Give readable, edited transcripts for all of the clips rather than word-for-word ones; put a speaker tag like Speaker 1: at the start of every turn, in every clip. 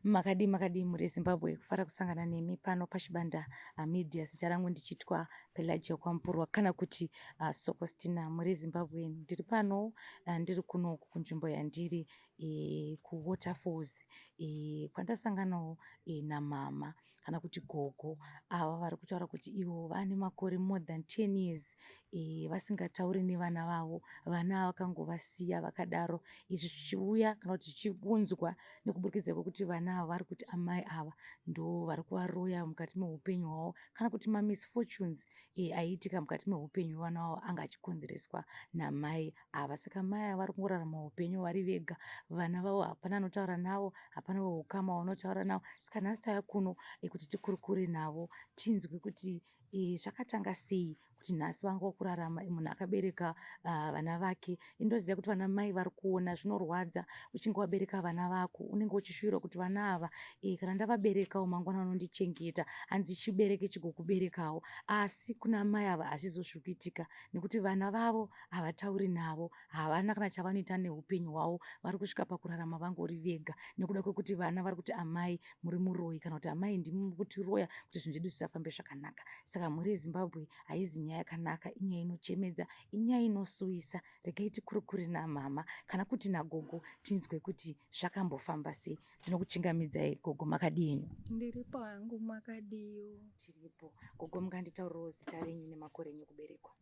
Speaker 1: Makadii makadii mhuri yeZimbabwe kufara kusangana nemi pano paChibanda ah, Media zita rangu ndichitwa Pelagia Kwampurwa kana kuti uh, Sokostina mhuri yeZimbabwe ndiri pano uh, ndiri kuno kunzvimbo yandiri e, kuWaterfalls e, kwandasanganawo e, namama kana kuti gogo ava vari kutaura kuti ivo vane makore more than 10 years e, vasingatauri nevana vavo vana vakangovasiya vakadaro izvi zvichiuya kana kuti zvichiunzwa nekuburikidza kwekuti vana ava vari kuti amai ava ndo vari kuvaroya mukati meupenyu hwavo kana kuti mamisfortunes e, aiitika mukati meupenyu hwevana vavo anga achikonzereswa namai ava saka mai ava vari kungorarama upenyu vari vega vana vavo hapana anotaura navo hapana weukama wanotaura navo saka nhasi tauya kuno e, kuti tikurukure navo tinzwe kuti e, zvakatanga sei kuti nhasi vanga vakurarama munhu akabereka uh, vana vake indoziva kuti vana mai vari kuona zvinorwadza uchinge wabereka vana vako unenge uchishuwirwa kuti vana ava e, kana ndavaberekawo mangwana vanondichengeta hanzi chibereke chigokuberekawo asi kuna mai ava hazvizo zviri kuitika nekuti vana vavo havatauri navo havana kana chavanoita neupenyu hwavo vari kusvika pakurarama vangori vega nekuda kwekuti vana vari kuti amai muri muroyi kana kuti amai ndimi muri kutiroya kuti zvinhu zvedu zvisafambe zvakanaka saka mhuri yezimbabwe haizi nyaya yakanaka inyaya inochemedza inyaya inosuwisa regai tikurukure namama kana kuti nagogo tinzwe kuti zvakambofamba sei ndinokuchingamidzai gogo makadini
Speaker 2: ndiripo hangu makadiyo
Speaker 1: tiripo gogo mukanditaurirawo zita renyu nemakore enyu ekuberekwa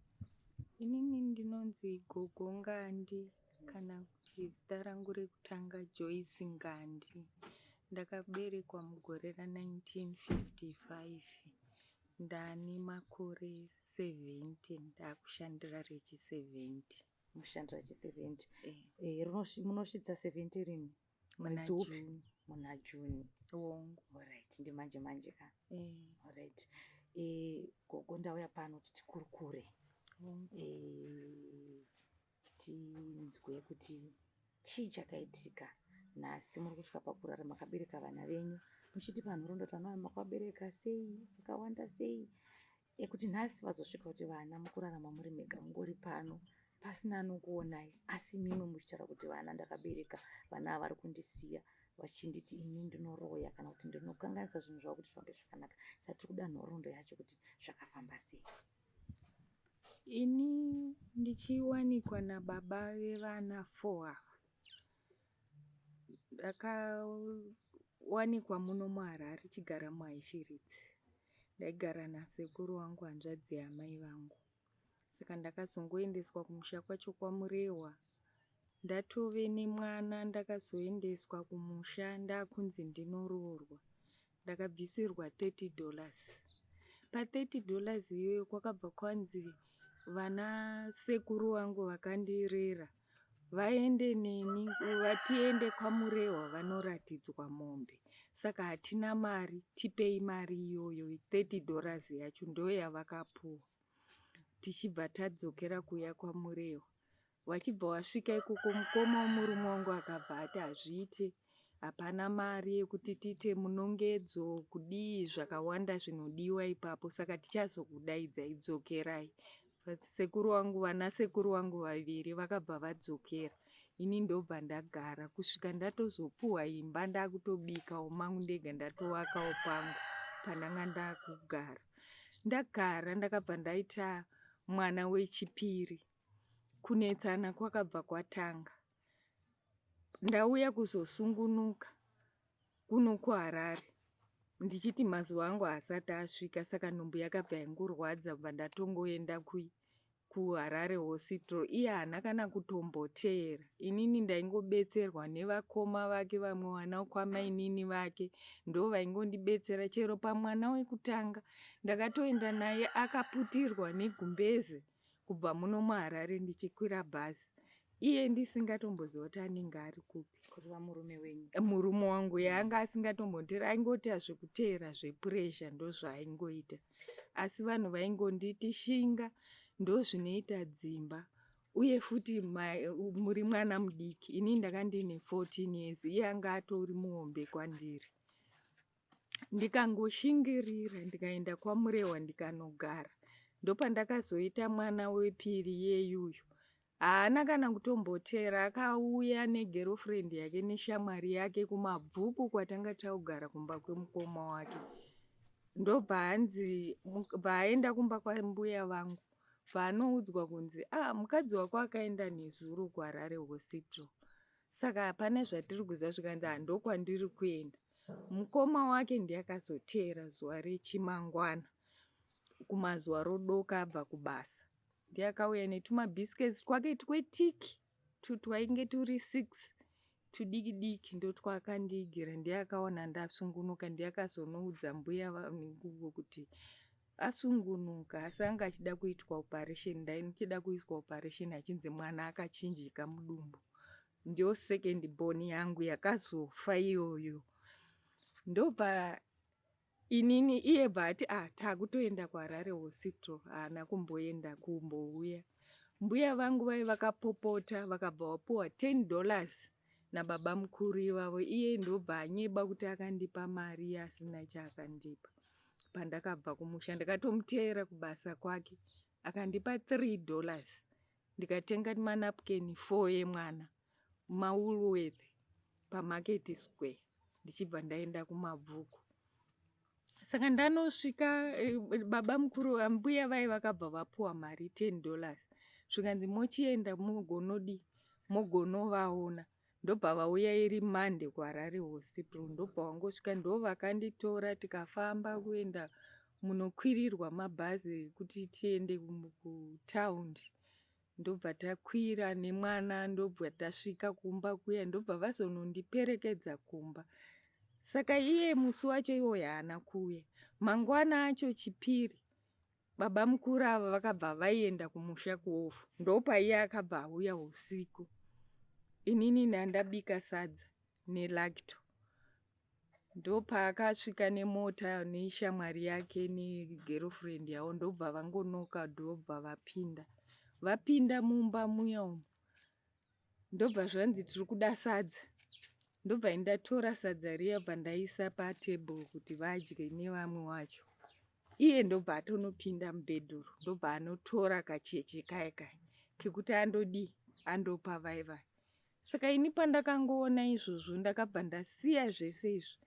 Speaker 2: Inini ndinonzi Gogo Ngandi kana kuti zita rangu rekutanga Joyce Ngandi. Ndakaberekwa mugore ra1955 ndane makore 70 ndakushandira rechi 70.
Speaker 1: Mushandira rechi 70.
Speaker 2: Eh.
Speaker 1: Eh, munosvitsa 70 rini?
Speaker 2: Muna
Speaker 1: Mwedzi upi?
Speaker 2: June.
Speaker 1: Muna June.
Speaker 2: Hongu.
Speaker 1: Alright, ndimanje manje ka.
Speaker 2: Eh.
Speaker 1: Alright. Eh, gogo ndauya pano kuti tikurukure.
Speaker 2: Hongu.
Speaker 1: Eh, tinzwe kuti chii chakaitika nhasi muri kusvika pakurara makabereka vana venyu muchiti panhoroondo kuti vana ava makavabereka sei vakawanda sei ekuti nhasi vazosvika kuti vana mukurarama muri mega mungori pano pasina anokuonai asi imimi muchitaura kuti vana ndakabereka vana ava vari kundisiya vachinditi ini ndinoroya kana kuti ndinokanganisa zvinhu zvavo kuti zvifambe zvakanaka saka tiri kuda nhoroondo yacho kuti zvakafamba sei.
Speaker 2: Ini ndichiwanikwa nababa vevana four ava ndakawanikwa muno muHarare chigara muHighfields. Ndaigara nasekuru vangu hanzvadzi yamai vangu. Saka ndakazongoendeswa kumusha kwacho kwaMurehwa. Ndatove nemwana ndakazoendeswa kumusha ndakunzi ndinoroorwa. Ndakabvisirwa 30 dollars. Pa 30 dollars iyoyo kwakabva kwanzi vana sekuru vangu vakandirera vaende neni vatiende kwaMurehwa vanoratidzwa mombe. Saka hatina mari tipei mari iyoyo 30 dollars yacho ndoyavakapuwa. Tichibva tadzokera kuya kwaMurehwa. Vachibva vasvika ikoko mukoma wemurume wangu akabva ati hazviite hapana mari yekuti tiite munongedzo kudii zvakawanda zvinodiwa ipapo saka tichazokudaidzai dzokerai. Sekuru vangu vana sekuru vangu vaviri vakabva vadzokera ini ndobva ndagara kusvika ndatozopuhwa imba ndakutobikawo mangu ndega ndatovakawo pangu pandanga ndakugara. Ndagara ndakabva ndaita mwana wechipiri kunetsana kwakabva kwatanga. Ndauya kuzosungunuka kuno kuHarare ndichiti mazuva angu haasati asvika saka nhumbu yakabva yangorwadza bva ndatongoenda kuHarare Hospital iye haana kana kutomboteera inini ndaingobetserwa nevakoma vake vamwe vana kwamainini vake ndovaingondibetsera chero pamwana wekutanga ndakatoenda naye akaputirwa negumbeze kubva muno muHarare ndichikwira bhazi iye ndisingatomboziva kuti anenge ari kupi.
Speaker 1: Kureva murume wenyu?
Speaker 2: Murume wangu iye anga asingatomboteera aingoita zvekuteera zvepuresha ndozvaaingoita asi vanhu vaingonditi shinga ndozvinoita dzimba uye futi muri mwana mudiki ini ndanga ndine 14 years iye anga atori muhombe kwandiri. Ndikangoshingirira ndikaenda kwaMurehwa ndikanogara ndopandakazoita mwana wepiri iyeyuyu. Haana kana kutomboteera akauya negerofriend yake neshamwari yake kumabvuku kwatanga taugara kumba kwemukoma wake. Ndobva hanzi bva aenda kumba kwambuya vangu bvaanoudzwa kunzi ah mukadzi wako akaenda nezuro kuHarare Hospital saka hapana zvatiri kuziva zvikanzi handokwandiri kuenda. Mukoma wake ndiye akazoteera zuva rechimangwana kumazuva rodoka abva kubasa. Ndiye akauya netumabiscuits twake twetiki twainge turi 6 tudiki diki ndotwaakandiigira. Ndiye akaona ndasungunuka ndiye akazonoudza mbuya vangu kuti asungunuka asi anga achida kuitwa operation ndaichida kuiswa operation achinzi mwana akachinjika mudumbu. Ndiyo second born yangu yakazofa iyoyo. Ndobva inini iye bva ati ah takutoenda kuHarare Hospital haana kumboenda kumbouya. Mbuya vangu vai vakapopota vakabva vapuwa 10 dollars nababa mukuru ivavo iye ndobva anyeba kuti akandipa mari asina chaakandipa. Pandakabva kumusha ndakatomuteera kubasa kwake akandipa 3 dollars ndikatenga manapukeni 4 emwana maWoolworth paMarket Square ndichibva ndaenda kumabvuku. Saka ndanosvika baba mukuru ambuya vai vakabva vapuwa mari 10 dollars zvikanzi mochienda mugonodii mogonovaona. Ndobva vauya iri Monday kuHarare Hospital ndobva wangosvika ndovakanditora tikafamba kuenda munokwirirwa mabhazi ekuti tiende kutaundi. Ndobva takwira nemwana ndobva tasvika kumba kuya ndobva vazonondiperekedza kumba. Saka iye musi wacho iwoyo haana kuuya. Mangwana acho chipiri baba mukuru ava vakabva vaenda kumusha kuofu ndopaiye akabva auya usiku. Inini ndandabika sadza nelacto. Ndopaakasvika nemota neshamwari yake negerofriend yavo ndobva vangonoka ndobva vapinda. Vapinda mumba muya umu ndobva zvanzi tiri kuda sadza. Ndobva ndatora sadza riya bva ndaisa patebhuru kuti vadye nevamwe vacho. Iye ndobva atonopinda mubhedhuru ndobva anotora kacheche kaya kaya kekuti andodii andopa vai vai. Saka ini pandakangoona izvozvo ndakabva ndasiya zvese izvi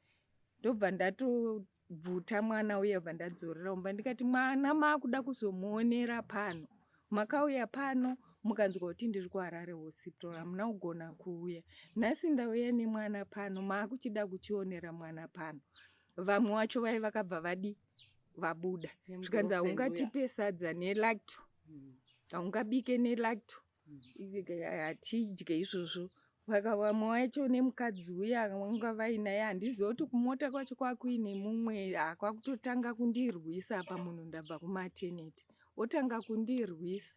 Speaker 2: ndobva ndatobvuta mwana uya bva ndadzorera kumba ndikati mwana makuda kuzomuonera pano makauya pano mukanzwa kuti ndiri kuHarare Hospital hamuna kugona kuuya nhasi ndauya nemwana pano maakuchida kuchionera mwana pano vamwe wacho vai vakabva vadi vabuda zvikanzi haungatipe sadza nelacto haungabike nelacto hatidye izvozvo. Vaka vamwe vacho nemukadzi uya vanga vainaye handizive kuti kumota kwacho kwakuine mumwe kwakutotanga kundirwisa apa munhu ndabva kumateneti otanga kundirwisa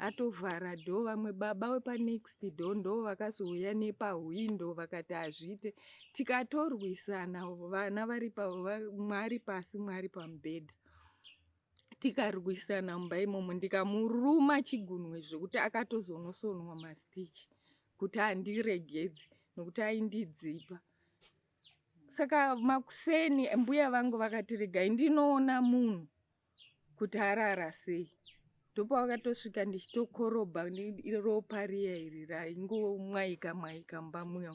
Speaker 2: atovhara dhoo vamwe baba vepanext door ndo vakazouya nepahwindo vakati hazviite tikatorwisana vana vari mumwe ari pasi mumwe ari pamubhedha Tikarwisana mumba imomo ndikamuruma chigunwe zvekuti akatozonosonwa mastichi kuti andiregedze nokuti aindidzipa. Saka makuseni mbuya vangu vakati regai ndinoona munhu kuti arara sei. Ndopavakatosvika ndichitokorobha ropa riya iri raingomwaika mwaika mumba muya.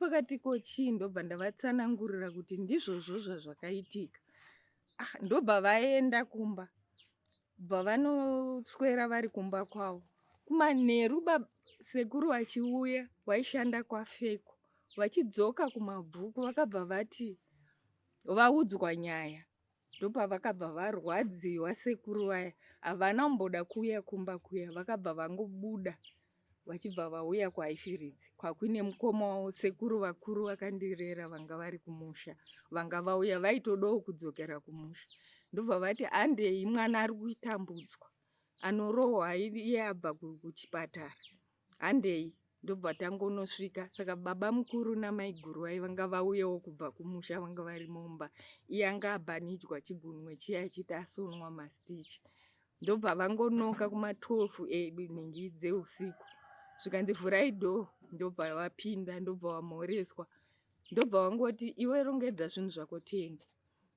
Speaker 2: Vakati ko chii ndobva ndavatsanangurira kuti ndizvozvo zvazvakaitika. Ah, ndobva vaenda kumba bva vanoswera vari kumba kwavo kumanheru sekuru vachiuya vaishanda kwafeko vachidzoka kumabvuku vakabva vati vaudzwa nyaya ndopavakabva varwadziwa sekuru vaya havana kumboda kuuya kumba kuya vakabva vangobuda vachibva vauya kuHighfields kwakuine mukoma wavo sekuru vakuru vakandirera vanga vari kumusha vanga vauya vaitodawo kudzokera kumusha ndobva vati handei mwana ari kutambudzwa anorohwa iye abva kuchipatara handei ndobva tangonosvika saka baba mukuru namaiguru vai vanga vauyawo kubva kumusha vanga vari mumba iye anga abhanidzwa chigunwe chiya achiti asonwa mastichi Ndobva vangonoka kuma 12 nhingi dzeusiku zvikanzi vhurai door ndobva vapinda ndobva vamhoreswa ndobva vangoti iwe rongedza zvinhu zvako tiende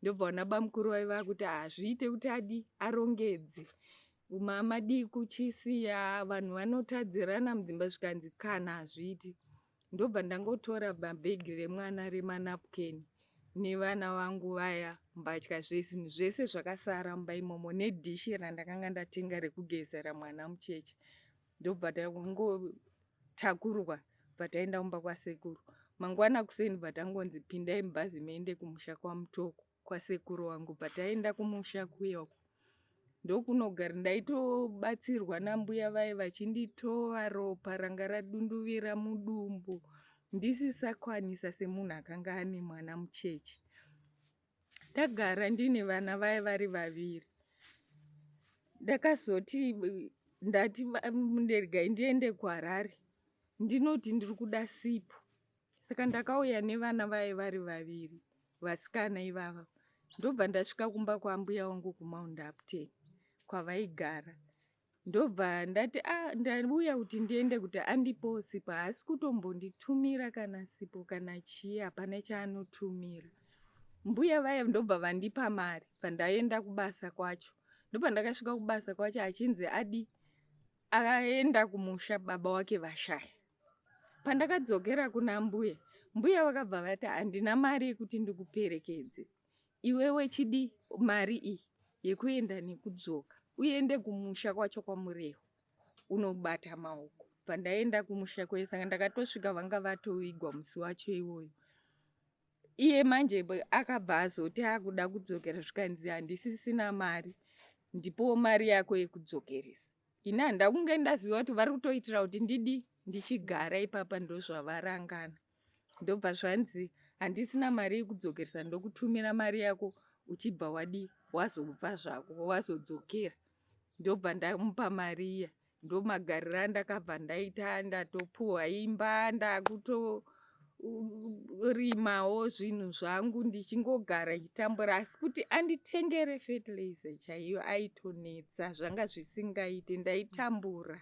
Speaker 2: ndobva vana bamukuru vaiva vakuti hazviite kuti adi arongedze. Madii kuchisiya vanhu vanotadzirana mudzimba zvikanzi kana hazviiti. Ndobva ndangotora mabhegi remwana remanapukeni nevana vangu vaya mbatya zvezinhu zvese zvakasara mumba imomo nedhishi randakanga ndatenga rekugezera mwana mucheche ndobva tangotakurwa bva taenda kumba kwasekuru. Mangwana kuseni bva tangonzi pindai mubhazi muende kumusha kwaMutoko. kwasekuru wangu pataenda kumusha kuya uku ndokunogara ndaitobatsirwa nambuya vaye vachinditova ropa ranga radunduvira mudumbu ndisisakwanisa semunhu akanga ane mwana mucheche ndagara ndine vana vaye vari vaviri ndakazoti ndati nderegai ndiende kuharare ndinoti ndiri kuda sipo Saka ndakauya nevana vaye vari vaviri vasikana ivava ndobva ndasvika kumba kwaambuya wangu kuMount Upton kwavaigara ndobva ndati ah, ndauya kuti ndiende kuti andipowo sipo haasi kutombonditumira kana sipo kana chii hapana chaanotumira mbuya vaya ndobva vandipa mari bva ndaenda kubasa kwacho ndopandakasvika kubasa kwacho achinzi adi akaenda kumusha baba wake vashaya Pandakadzokera kuna mbuya, mbuya vakabva vati handina mari yekuti ndikuperekedze. Iwewe chidi mari iyi yekuenda nekudzoka uende kumusha kwacho kwaMurehwa unobata maoko. Pandaenda kumusha kwe saka ndakatosvika vanga vatovigwa musi wacho iwoyo. Iye manje akabva azoti akuda kudzokera zvikanzi handisisina mari ndipowo mari yako yekudzokeresa. Ini handina kunge ndaziva kuti vari kutoitira kuti ndidi ndichigara ipapa ndozvavarangana. Ndobva zvanzi handisina mari yekudzokeresa ndokutumira mari yako uchibva wadi wazobva zvako wazodzokera. Ndobva ndamupa mari iya ndomagariro andakabva ndaita ndatopuhwa imba ndakuto rimawo zvinhu zvangu ndichingogara ndichitambura asi kuti anditengere fertilizer chaiyo aitonetsa zvanga zvisingaite ndaitambura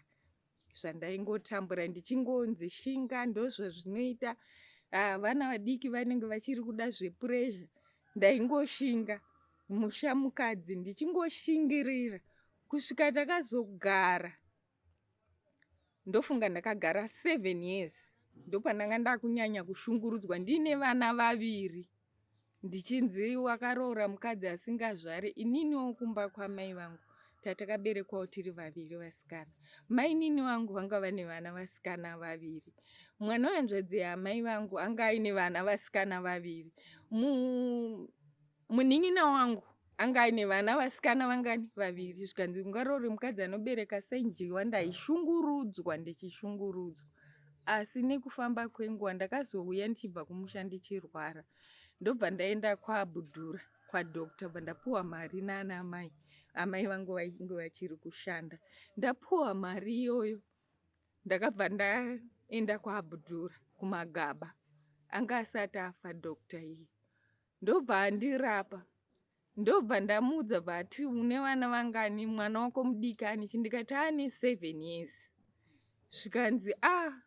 Speaker 2: zvandaingotambura ndichingonzi shinga ndozvazvinoita ah, vana vadiki vanenge vachiri kuda zvepurezha ndaingoshinga musha mukadzi ndichingoshingirira kusvika takazogara ndofunga ndakagara seven years ndopandanga ndakunyanya kushungurudzwa ndiine vana vaviri ndichinzi wakaroora mukadzi asingazvare ininiwo kumba kwamai vangu tatakaberekwawo tiri vaviri vasikana mainini vangu vanga vane vana vasikana vaviri mwana wehanzvadzi yaamai vangu anga aine vana vasikana vaviri Munin'ina wangu anga aine vana vasikana vangani vaviri zvikanzi ungaroore mukadzi anobereka senjiwa ndaishungurudzwa ndichishungurudzwa asi nekufamba kwenguva ndakazouya ndichibva kumusha ndichirwara ndobva ndaenda kwaabudhura kwadoctor bva ndapuwa mari nana amai amai vangu vainge vachiri kushanda ndapuwa mari iyoyo ndakabva ndaenda kwaabudhura kumagaba anga asati afa doctor iyi ndobva andirapa ndobva ndamuudza bva ati une vana vangani mwana wako mudiki ani chi ndikati ane seven years zvikanzi a ah,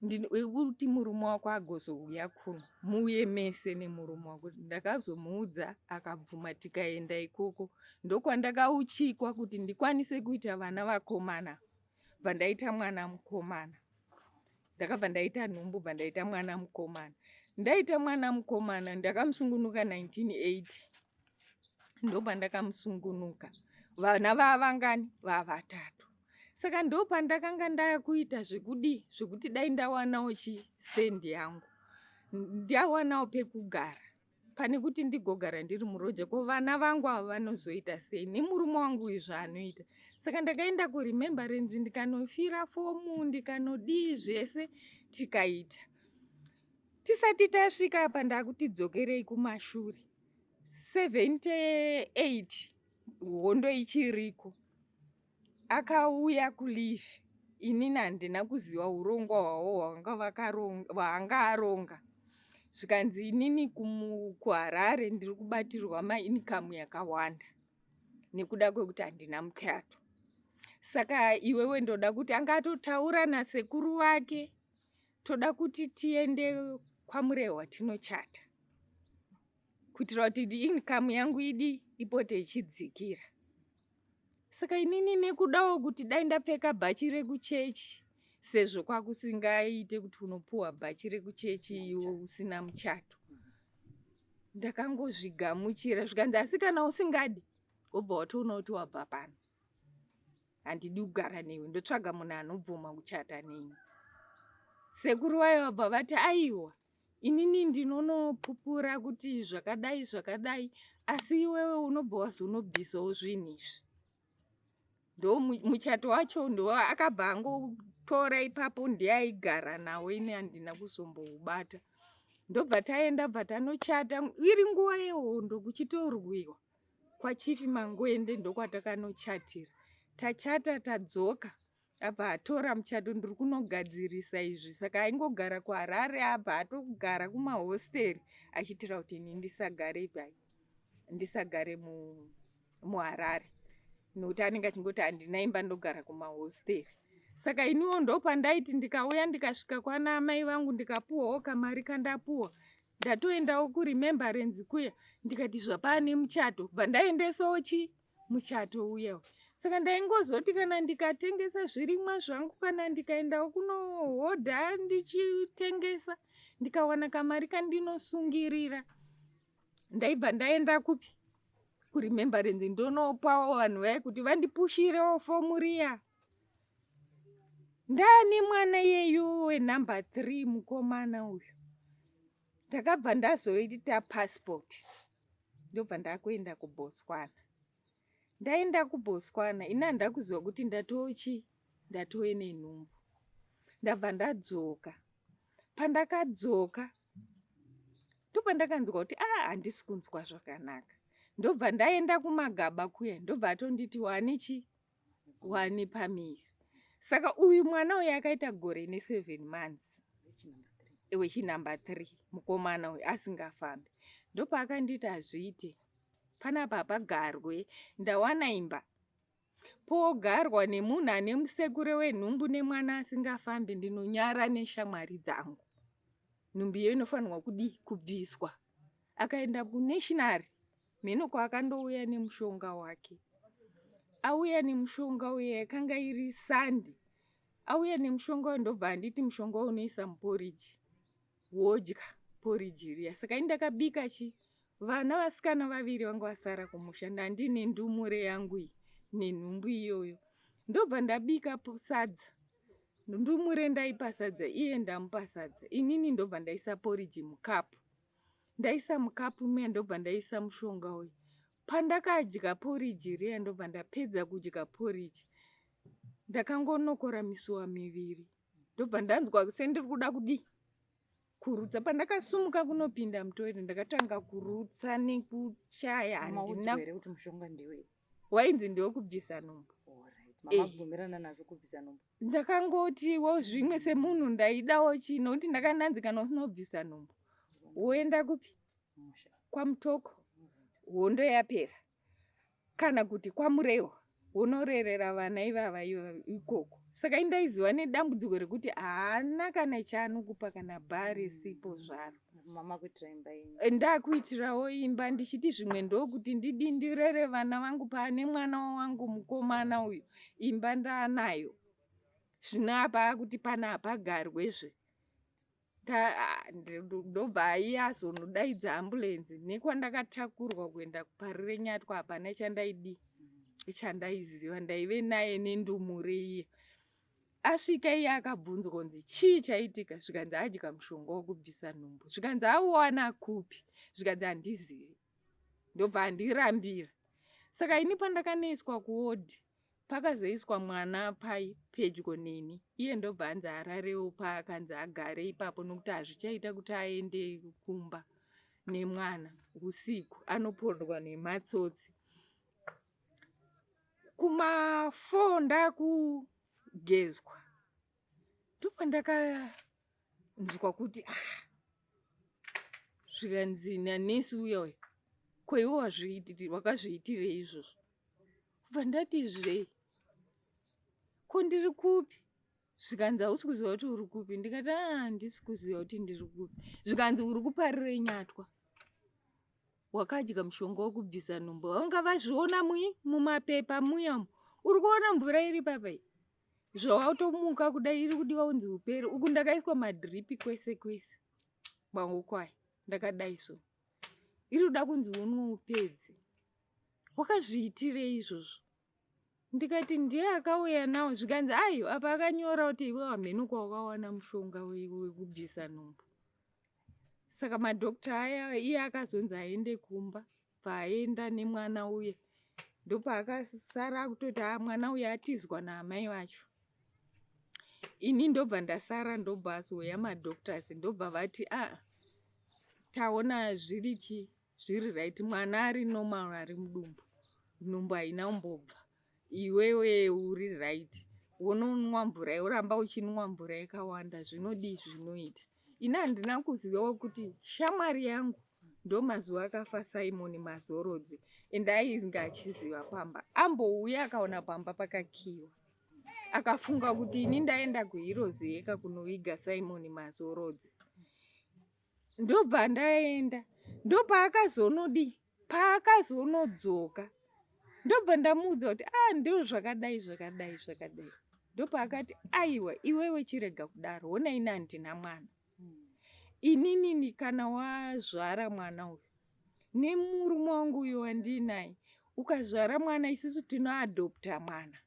Speaker 2: kuti murume wako agozouya kuno muuye mese nemurume wako ndakazomuudza akabvuma tikaenda ikoko ndokwandakauchikwa kuti ndikwanise kuita vana vakomana bva ndaita mwana mukomana ndakabva ndaita nhumbu bva ndaita mwana mukomana ndaita mwana mukomana ndakamusungunuka 1980 ndopandakamusungunuka vana vavangani vavatatu saka ndopandakanga ndakuita zvekudii zvekuti dai ndawanawo chistand yangu ndawanawo pekugara pane kuti ndigogara ndiri muroja ko vana vangu ava vanozoita sei nemurume wangu uyu zvaanoita saka ndakaenda kuremembrance ndikanofira fomu ndikanodii zvese tikaita tisati tasvika apa ndakuti dzokerei kumashure 78 hondo ichiriko Akauya kuleave inini handina kuziva urongwa hwavo hwaanga aronga zvikanzi inini kuHarare ndiri kubatirwa maincome yakawanda nekuda kwekuti handina muchato saka iwewe ndoda kuti anga atotaura nasekuru vake toda kuti tiende kwaMurehwa tinochata kuitira kuti income yangu idi ipote ichidzikira. Saka inini nekudawo kuti dai ndapfeka bhachi rekuchechi sezvo kwakusingaite kuti unopuwa bhachi rekuchechi iwe usina muchato. Ndakangozvigamuchira zvikanzi asi kana usingadi wobva watoona kuti wabva pano. Handidi kugara newe ndotsvaga munhu anobvuma kuchata neni. Sekuru vaye vabva vati aiwa inini ndinonopupura kuti zvakadai zvakadai asi iwewe unobva wazonobvisawo zvinhu izvi ndo muchato wacho ndo akabva angotora ipapo ndiye aigara nawo ini handina kuzomboubata ndobva taenda bva tanochata iri nguva yehondo kuchitorwiwa kwachief mangwende ndokwatakanochatira tachata tadzoka abva atora muchato ndiri kunogadzirisa izvi saka aingogara kuharare abva atogara kumahosteri achiitira kuti ini ndisagare pai ndisagare muharare nokuti anenge achingoti handina imba ndogara kumahosteri saka iniwo ndopandaiti ndikauya ndikasvika kwana amai vangu ndikapuwawo kamari kandapuwa ndatoendawo kuremembrance kuya ndikati zvapaane muchato bva ndaendesawo chii muchato uya saka ndaingozoti kana ndikatengesa zvirimwa zvangu kana ndikaendawo kunohodha ndichitengesa ndikawana kamari kandinosungirira ndaibva ndaenda kupi kuremembrance ndonopawo vanhu vaye kuti vandipushirewo fomu riya ndani mwana iyeyu wenumber 3 mukomana uyu ndakabva ndazoita passport ndobva ndakuenda kubotswana ndaenda kubotswana ini handida kuziva kuti ndatochi ndatove nenhumbu ndabva ndadzoka pandakadzoka ndopandakanzwa kuti a ah, handisi kunzwa zvakanaka ndobva ndaenda kumagaba kuya ndobva atonditi wane chi wane pamiri saka uyu mwana uyu akaita gore neseven months wechinumber 3 mukomana uyu asingafambi ndopaakanditi hazviite panapa hapagarwe ndawana imba pogarwa nemunhu ane musekure wenhumbu nemwana asingafambi ndinonyara neshamwari dzangu nhumbi iyo inofanirwa kudii kubviswa akaenda kunational mheno kwaakandouya nemushonga wake auya nemushonga uye yakanga iri sandi auya nemushonga uyu ndobva anditi mushonga uyu unoisa muporiji wodya poriji riya saka ini ndakabika chi vana vasikana vaviri vanga vasara kumusha ndandine ndumure yangu iyi nenhumbu iyoyo ndobva ndabika sadza ndumure ndaipa sadza iye ndamupa sadza inini ndobva ndaisa poriji mukapu ndaisa mukapu muya ndobva ndaisa mushonga uyu pandakadya poriji riya ndobva ndapedza kudya poriji ndakangonokora misuwa miviri ndobva ndanzwa sendiri kuda kudii kurutsa pandakasumuka kunopinda mutoilet ndakatanga kurutsa nekuchaya handina
Speaker 1: kuti mushonga ndiwe
Speaker 2: wainzi ndewekubvisa nhumbu
Speaker 1: mabvumirana nazvo kubvisa nhumbu
Speaker 2: ndakangotiwo zvimwe semunhu ndaidawo chii nokuti ndakananzi kana usina kubvisa nhumbu woenda kupi kwamutoko hondo yapera kana kuti kwamurewa wonorerera vana ivava ikoko saka indaiziva nedambudziko rekuti haana kana chaanokupa kana bha risipo zvaro
Speaker 1: eh,
Speaker 2: ndakuitirawo imba ndichiti zvimwe ndokuti ndidi ndirere vana vangu paane mwana wangu mukomana uyu imba ndaanayo zvino apa akuti pana hapagarwezve ndobva iye azonodaidza ambulenzi nekwandakatakurwa kuenda kuparire nyatwa hapana chandaidii chandaiziva ndaive naye nendumure iye asvika iye akabvunzwa kunzi chii chaitika zvikanzi adya mushonga wekubvisa nhumbu zvikanzi auwana kupi zvikanzi handizivi ndobva andirambira saka ini pandakanoiswa kuwodhi pakazoiswa mwana pai pedyo neni iye ndobva anzi ararewo paakanzi agare ipapo nokuti hazvichaita kuti aende kumba nemwana usiku anopondwa nematsotsi kuma 4 ndakugezwa ndopandakanzwa kuti ah zvikanzi nanesi uya uya ko iwe wakazviitirei izvozvo kubva ndati zvei ko ndiri kupi zvikanzi hausi kuziva kuti uri kupi ndikati a ah, handisi kuziva kuti ndiri kupi zvikanzi uri kuparire nyatwa wakadya mushonga wekubvisa nhumbu vanga vazviona mui mumapepa muya Uri kuona mvura iri papa iyi? Zvawatomuka kudai iri kudiwa kunzi upere. Uku ndakaiswa madhiripi kwese kwese. Maoko aya ndakadai so. Iri kuda kunzi unwe upedze. Wakazviitirei izvozvo? Ndikati ndiye akauya nawo zvikanzi ayo apa akanyora kuti iwe wamheno kwawakawana mushonga wekubvisa nhumbu. Saka madhokta aya iye akazonzi aende kumba paaenda nemwana uye ndopaakasara akutoti a mwana uye atizwa naamai vacho. Ini ndobva ndasara ndobva azouya madoctors ndobva vati a taona zviri chii zviri right mwana ari normal ari mudumbu nhumbu haina kumbobva iwewe uri right wononwa mvura woramba uchinwa mvura yakawanda zvinodii zvinoita ini handina kuzivawo kuti shamwari yangu ndomazuva akafa Simon Mazorodze and ainge achiziva pamba ambouya akaona pamba pakakiwa akafunga kuti ini ndaenda kuHeroes Acre kunoviga Simon Mazorodze ndobva ndaenda ndopaakazonodii paakazonodzoka ndobva ndamuudza kuti a ah, ndizvo zvakadai zvakadai zvakadai ndopaakati aiwa iwewe chirega kudaro hona ini handina mwana ininini kana wazvara mwana uyu nemurume wangu uyu wandiinaye ukazvara mwana isusu tinoadopta mwana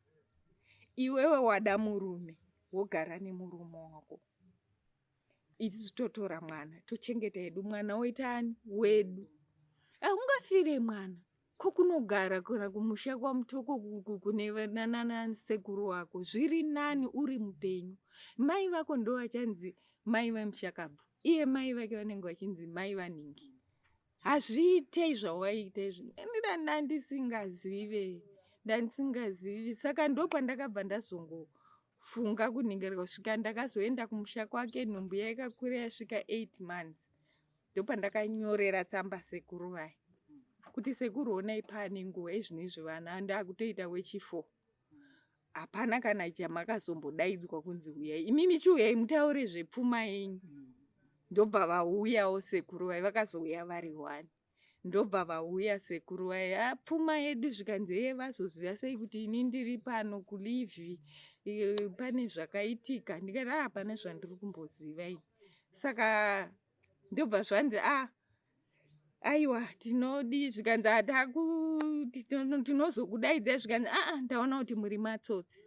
Speaker 2: iwewe wada murume wogara nemurume wako isusu totora mwana tochengeta hedu mwana woita ani wedu haungafire mwana ko kunogara kana kumusha kwamutoko kune nanasekuru wako zviri nani uri mupenyu mai vako ndo vachanzi mai vemushakabvu iye mai vake vanenge vachinzi mai vanhingi Hazviite zvawaita izvi. Ndina ndandisingazive. Ndandisingazivi. Saka ndopandakabva ndazongofunga kuningirika kusvika ndakazoenda kumusha kwake nhumbu yakakwira yasvika 8 months. Ndopandakanyorera tsamba sekuru vaya. Kuti sekuru honai paane nguva izvino izvi vana ndakutoita wechi 4. Hapana kana chamakazombodaidzwa kunzi huyai. Imimi chiuyai mutaure zvepfuma yenyu. Ndobva vauyawo sekuru vai vakazouya vari one. Ndobva vauya sekuru vai ah, pfuma yedu zvikanzi heye vazoziva sei kuti ini ndiri pano kulivhi pane zvakaitika ndikati ah pane zvandiri kumboziva ini. Saka ndobva zvanzi ah aiwa tinodii zvikanzi hataku tinozokudaidzai zvikanzi aa ndaona kuti muri matsotsi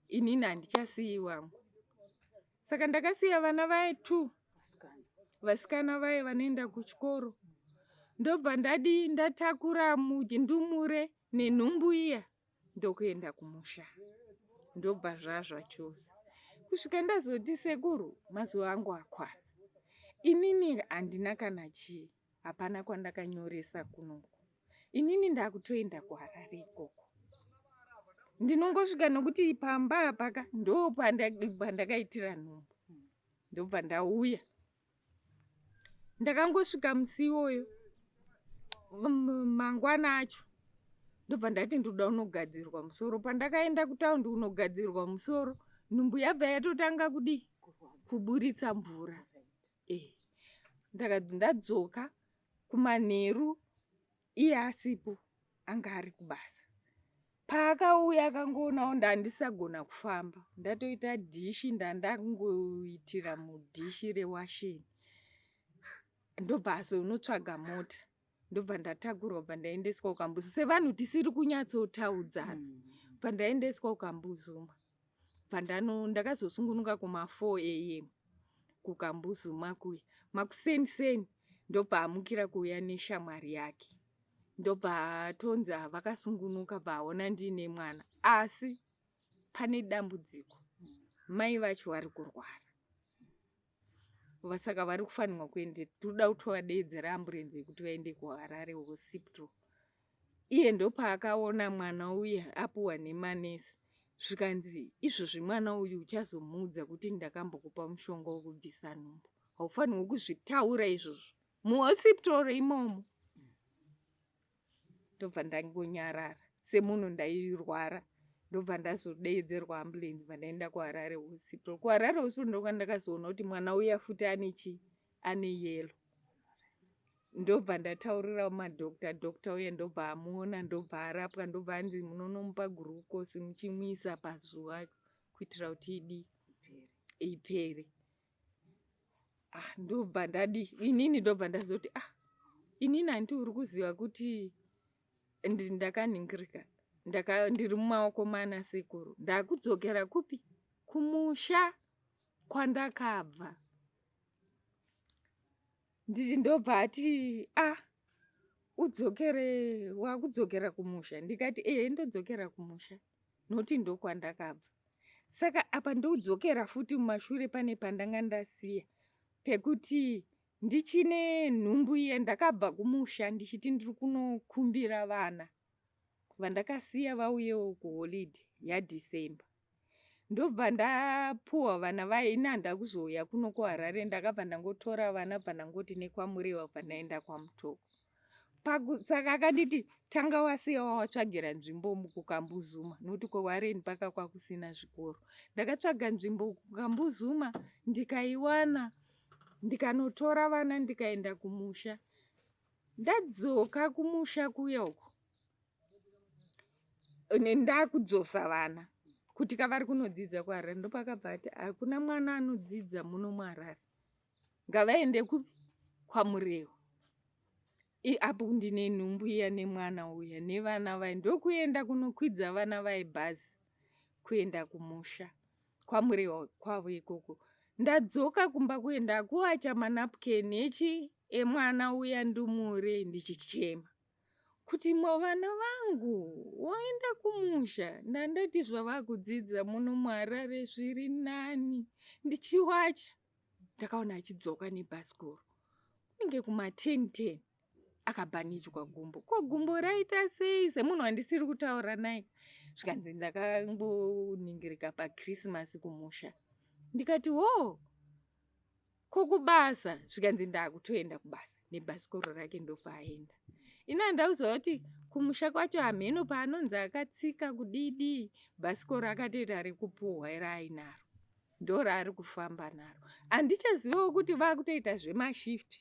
Speaker 2: inini handichasiyi wangu saka ndakasiya vana vaye two vasikana vaye vanoenda kuchikoro ndobva ndadii ndatakura ndumure nenhumbu iya ndokuenda kumusha ndobva zvazvachose kusvika ndazoti sekuru mazuva angu akwana inini handina kana chii hapana kwandakanyoresa kunoku inini ndakutoenda kuharare ikoko ndinongosvika nokuti pamba apaka ndo pandakaitira nhumbu ndobva ndauya Ndakangosvika musi iwoyo mangwana acho ndobva ndati ndoda unogadzirwa musoro. Pandakaenda kutaundi kunogadzirwa musoro nhumbu yabva yatotanga kudii kuburitsa mvura. Eh, ndakabva ndadzoka kumanheru iye asipo anga ari kubasa. Paakauya akangoonawo ndandisagona kufamba ndatoita dhishi ndandangoitira mudhishi rewasheni ndobva azonotsvaga mota ndobva ndatakurwa bva ndaendeswa kukambuzu sevanhu tisiri kunyatsotaudzana bva ndaendeswa kukambuzuma bva ndano ndakazosungunuka kuma 4 am kukambuzuma kuya makuseni seni ndobva amukira kuuya neshamwari yake ndobva atonzi vakasungunuka bva aona ndiine mwana asi pane dambudziko mai vacho vari kurwara saka vari kufanirwa kuende toda kutovadeedzera amburenzi yekuti vaende kuharare hospital iye ndopaakaona mwana uya apuwa nemanesi zvikanzi izvozvi mwana uyu uchazomuudza kuti ndakambokupa mushonga wekubvisa nhumbu haufanirwi kuzvitaura izvozvo muhospital imomo ndobva ndangonyarara semunhu ndairwara ndobva ndazodeedzerwa ambulance bva ndaenda kuharare hospital kuharare hospital ndokwandakazoona kuti mwana uya futi ane chii ane yellow Ndobva ndataurira madoctor, doctor uye ndobva amuona, ndobva arapwa, ndobva anzi munonomupa gurukosi muchimuisa pazuva kuitira kuti idi ipere. Ah, ndobva ndadi inini ndobva ndazoti ah, inini hanti uri kuziva kuti ndakaningirika ndaka ndiri mumaoko mana sekuru, ndakudzokera kupi? Kumusha kwandakabva. Nditi ndobva ati ah, udzokere, wakudzokera kumusha? Ndikati ehe, ndodzokera kumusha nokuti ndokwandakabva. Saka apa ndodzokera futi mumashure pane pandanga ndasiya pekuti ndichine nhumbu iye. Ndakabva kumusha ndichiti ndiri kunokumbira vana vandakasiya vauyewo kuholiday yaDecember. Ndobva ndapuwa vana vaye. Ini handida kuzouya kuno kuHarare, ndakabva ndangotora vana, bva ndangoti nekwaMurewa, bva ndaenda kwaMutoko. Saka akanditi tanga wasiya wawatsvagira nzvimbo kuKambuzuma, nokuti kuWarren paka kwakusina zvikoro. Ndakatsvaga nzvimbo kuKambuzuma ndikaiwana, ndikanotora vana ndikaenda kumusha. Ndadzoka kumusha kuya uku ndakudzosa vana kuti kavari kunodzidza kuHarare, ndopakabva ati hakuna mwana anodzidza muno muHarare, ngavaende kupi? KwaMurewa. Apo ndine nhumbu iya nemwana uya nevana vaye, ndokuenda kunokwidza vana vaye bhazi kuenda kumusha kwaMurewa kwavo ikoko. Ndadzoka kumba kuenda kuwacha manapukeni echi emwana uya ndumure, ndichichema kuti vana vangu voenda kumusha, ndandati zvavakudzidza muno muHarare zviri nani. Ndichiwacha ndakaona achidzoka nebhasikoro kunenge kuma10 10, akabhanijwa gumbo. Ko gumbo raita sei semunhu wandisiri kutaura naye? Zvikanzi ndakangoningirika paChristmas kumusha. Ndikati wo, ko kubasa? Zvikanzi ndakutoenda kubasa nebhasikoro rake. Ndobva aenda. Ini handauziva kuti kumusha kwacho hamheno paanonzi akatsika kudidi, bhasikoro akatoita rekupuhwa raainaro, ndo raari kufamba naro. Handichazivawo kuti vakutoita zvemashift,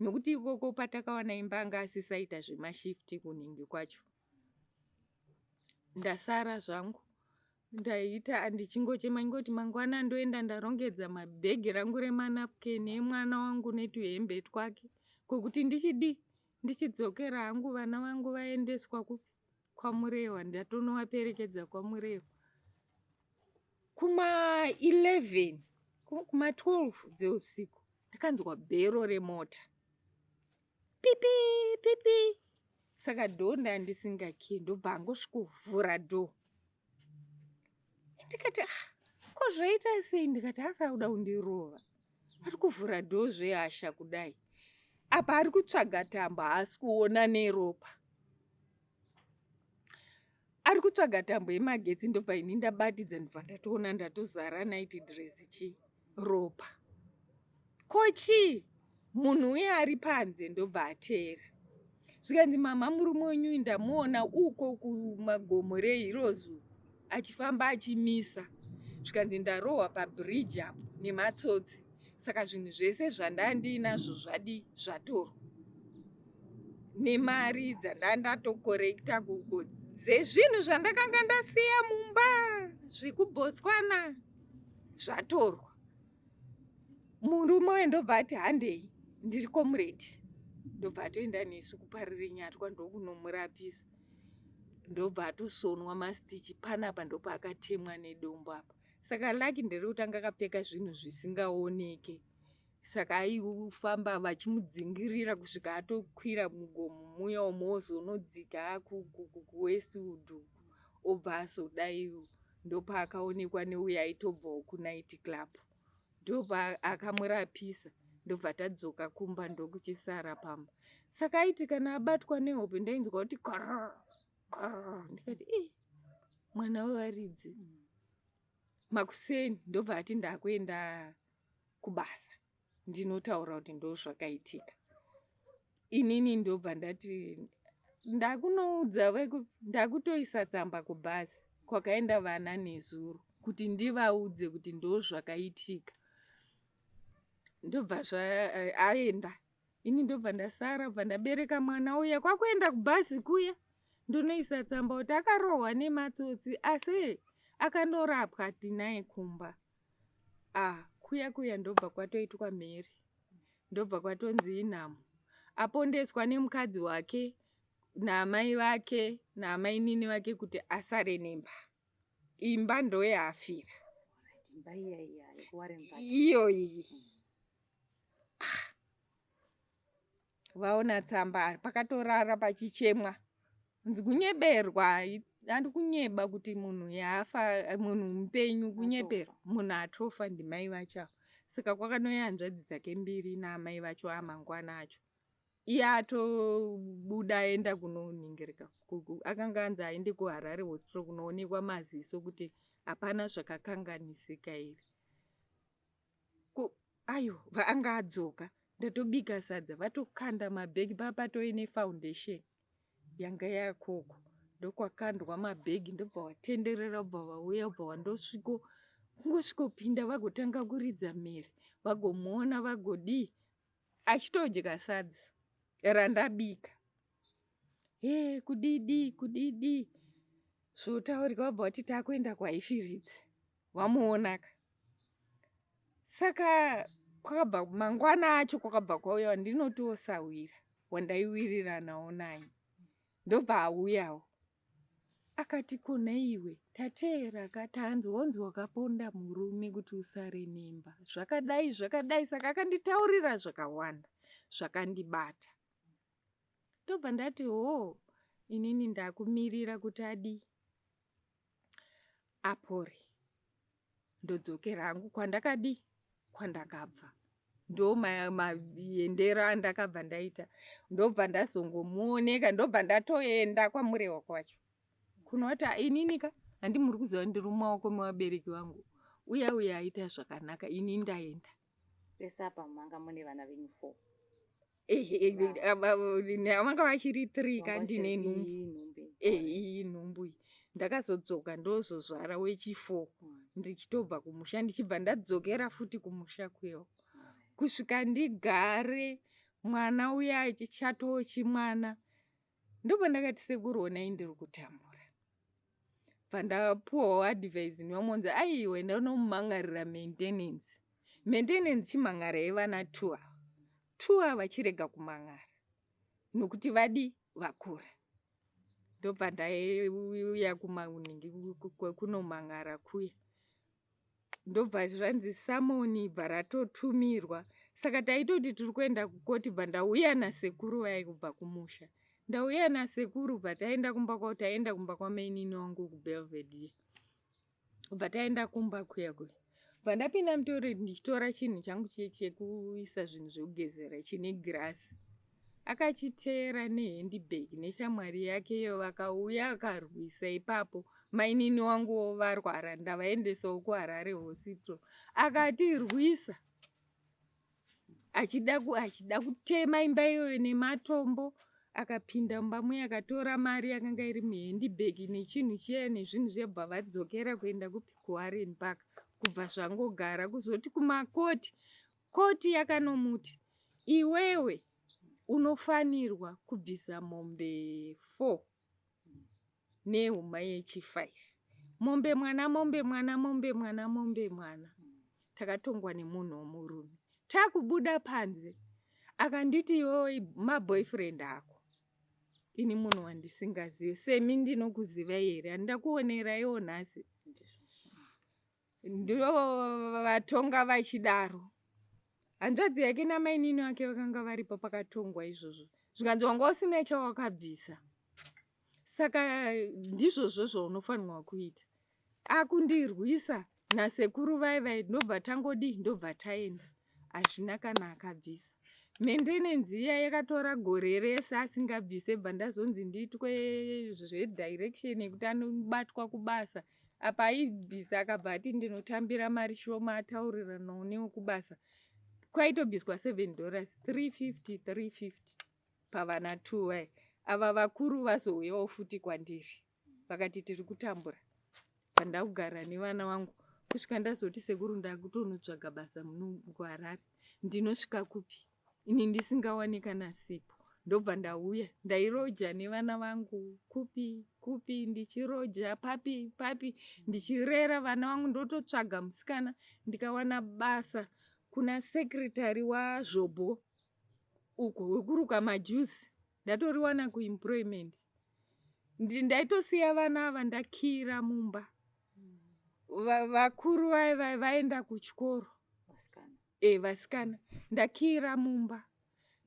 Speaker 2: nokuti ikoko patakawana imba anga asisaita zvemashift kunhingi kwacho. Ndasara zvangu, ndaita ndichingochema ngoti mangwana ndoenda, ndarongedza mabhegi rangu remanapukeni emwana wangu netuhembe twake, kwokuti ndichidi ndichidzokera hangu vana vangu vaendeswa kupi? KwaMurewa. Ndatonovaperekedza kwaMurewa kuma11 kuma12 dzeusiku. Ndakanzwa bhero remota, pipi pipi. Saka door ndandisingakiyi, ndobva angosvikovhura door. Ndikati ah, ko zvaita sei? Ndikati asa kuda kundirova, ari kuvhura door zvehasha kudai. Apa ari kutsvaga tambo, haasi kuona neropa, ari kutsvaga tambo yemagetsi. Ndobva ini ndabatidza, ndobva ndatoona ndatozara night dress chi ropa. Ko chii? Munhu uye ari panze ndobva ateera. Zvikanzi mama, murume wenyu ndamuona uko kumagomo reHeroes uko achifamba achimisa. Zvikanzi ndarohwa pabridge apo nematsotsi, saka zvinhu zvese zvandandinazvo zvadi zvatorwa, nemari dzandandatokorekta kuko dzezvinhu zvandakanga ndasiya mumba zvekuBotswana zvatorwa. Murume uyu ndobva ati handei, ndiri comrade. Ndobva atoenda nesu kuParirenyatwa, ndokunomurapisa, ndobva atosonwa mastitch panapa, ndopaakatemwa nedombo apa. Saka lucky nderekuti anga akapfeka zvinhu zvisingaoneke, saka aifamba vachimudzingirira kusvika atokwira mugomo muya umo, ozonodzika kuWestwood, obva azodai. Ndopaakaonekwa neuya aitobvawo kunight club, ndobva akamurapisa, ndobva tadzoka kumba, ndokuchisara pamba. Saka aiti kana abatwa nehope ndainzwa kuti koror koror. Ndikati i mwana wevaridzi. Makuseni ndobva ati ndakuenda kubasa, ndinotaura kuti ndo zvakaitika. Inini ndobva ndati ndakunoudza, ndakutoisa tsamba kubhazi kwakaenda vana nezuro kuti ndivaudze kuti ndo zvakaitika. Ndobva aenda. Ini ndobva ndasara, bva ndabereka mwana uya kwakuenda kubhazi kuya, ndonoisa tsamba kuti akarohwa nematsotsi asi akanorapwa tinaye kumba. Ah, kuya kuya ndobva kwatoitwa mhere, ndobva kwatonzi inhamo, apondeswa nemukadzi wake naamai vake naamainini vake kuti asare nemba. Imba ndoyaafira iyoyi. Ah. Vaona tsamba pakatorara pachichemwa, nzi kunyeberwa, andi kunyeba kuti munhu yaafa, munhu mupenyu, kunyeperwa munhu atofa ndimai vacho ava. Saka kwakanouya hanzvadzi dzake mbiri naamai vacho amangwana acho, iye atobuda aenda kunoningirika. Akanga anzi aende kuHarare Hospital kunoonekwa maziso kuti hapana zvakakanganisika here. Aiwa, anga adzoka ndatobika sadza, vatokanda mabhegi papatove nefoundation yanga yakoko, ndokwakandwa mabhegi, ndobva watenderera, bva vauya, bva wandosviko kungosvikopinda, vagotanga kuridza mhere, vagomuona, vagodii, achitodya sadza randabika. He, kudidi kudidi zvotaurika, vabva vati takuenda kwaifiridzi, vamuonaka. Saka kwakabva mangwana acho kwakabva kwauya wandinotiwo sahwira wandaiwiriranawo naye, ndobva auyawo akati, kona iwe tateera ka, tanzi wonzi wakaponda murume kuti usare nemba, zvakadai zvakadai. Saka akanditaurira zvakawanda zvakandibata, ndobva ndati hoo, inini ndakumirira kuti adii apore, ndodzokera hangu kwandakadii kwandakabva. Ndo maendero andakabva ndaita, ndobva ndazongomuoneka, ndobva ndatoenda kwaMurewa kwacho kunoti ininika handi muri kuziva ndiri mumaoko mevabereki vangu, uya uya aita zvakanaka, ini ndaenda.
Speaker 1: Pese apa manga mune vana venyu four?
Speaker 2: Vanga vachiri three ka, ndine nhumbu iyi nhumbu iyi. Ndakazodzoka ndozozvara wechi4 ndichitobva kumusha, ndichibva ndadzokera futi kumusha kuyo kusvika ndigare mwana uya achatoo chimwana. Ndobva ndakati, sekuru, onai ndiri kutambura. Bva ndapuwawo advice nevamonzi, aiwe, ndonomumangarira maintenance, maintenance chimhan'arai vana two ava, two ava chirega kumhan'ara nokuti vadi vakura. Ndobva ndauya kunomhan'ara kuya, ndobva zvanzi summon bva ratotumirwa. Saka taitoti tiri kuenda kukoti. Bva ndauya nasekuru vai kubva kumusha, ndauya nasekuru, bva taenda kumba kwavo, taenda kumba kwamainini wangu kuBelvedere. Bva taenda kumba kuya kuya, bva ndapinda mutoilet ndichitora chinhu changu chekuisa zvinhu zvekugezera chine girasi, akachiteera nehandbag neshamwari yake iyo, vakauya akarwisa ipapo. Mainini wanguwo varwara, ndavaendesawo kuHarare Hospital. Akatirwisa achida kutema imba iyoyo nematombo. Akapinda mumba muya, akatora mari yakanga iri muhandbag nechinhu chiya nezvinhu zviya, bva vadzokera kuenda kupi, kuWarren Park. Kubva zvangogara kuzoti kumakoti, koti yakanomuti, iwewe unofanirwa kubvisa mombe 4 nehuma yechi5, mombe mwana, mombe mwana, mombe mwana, mombe mwana. Takatongwa nemunhu womurume. Takubuda panze akanditi, iwewe maboyfriend ako, ini munhu wandisingazivi semi ndinokuzivai here? Handida kuoneraiwo nhasi. Ndo vatonga vachidaro. Hanzvadzi yake namainini vake vakanga varipo pakatongwa izvozvo, zvikanzi wanga usina chawakabvisa, saka ndizvozvo zvaunofanirwa kuita. Akundirwisa nasekuru vai vai, ndobva tangodii, ndobva taenda, hazvina kana akabvisa. Maintenance iya yakatora gore rese asingabvise. Bva ndazonzi ndiitwe zvedirection yekuti anobatwa kubasa. Apa aibvisa, akabva ati ndinotambira mari shoma, atauriranawo newekubasa, kwaitobviswa $7, 350 350 pavana two vai. Ava vakuru vazouyawo futi kwandiri, vakati tiri kutambura. Pandakugara nevana vangu kusvika ndazoti, sekuru, ndakutonotsvaga basa muno kuHarare, ndinosvika kupi? Ini ndisingawani kana sipo. Ndobva ndauya ndairoja nevana vangu kupi kupi ndichiroja papi papi ndichirera vana vangu ndototsvaga musikana ndikawana basa kuna secretary waZvobho uko wekuruka majuzi ndatoriwana kuemployment. Ndaitosiya vana ava ndakira mumba. Vakuru vaiva vaenda kuchikoro e vasikana ndakira mumba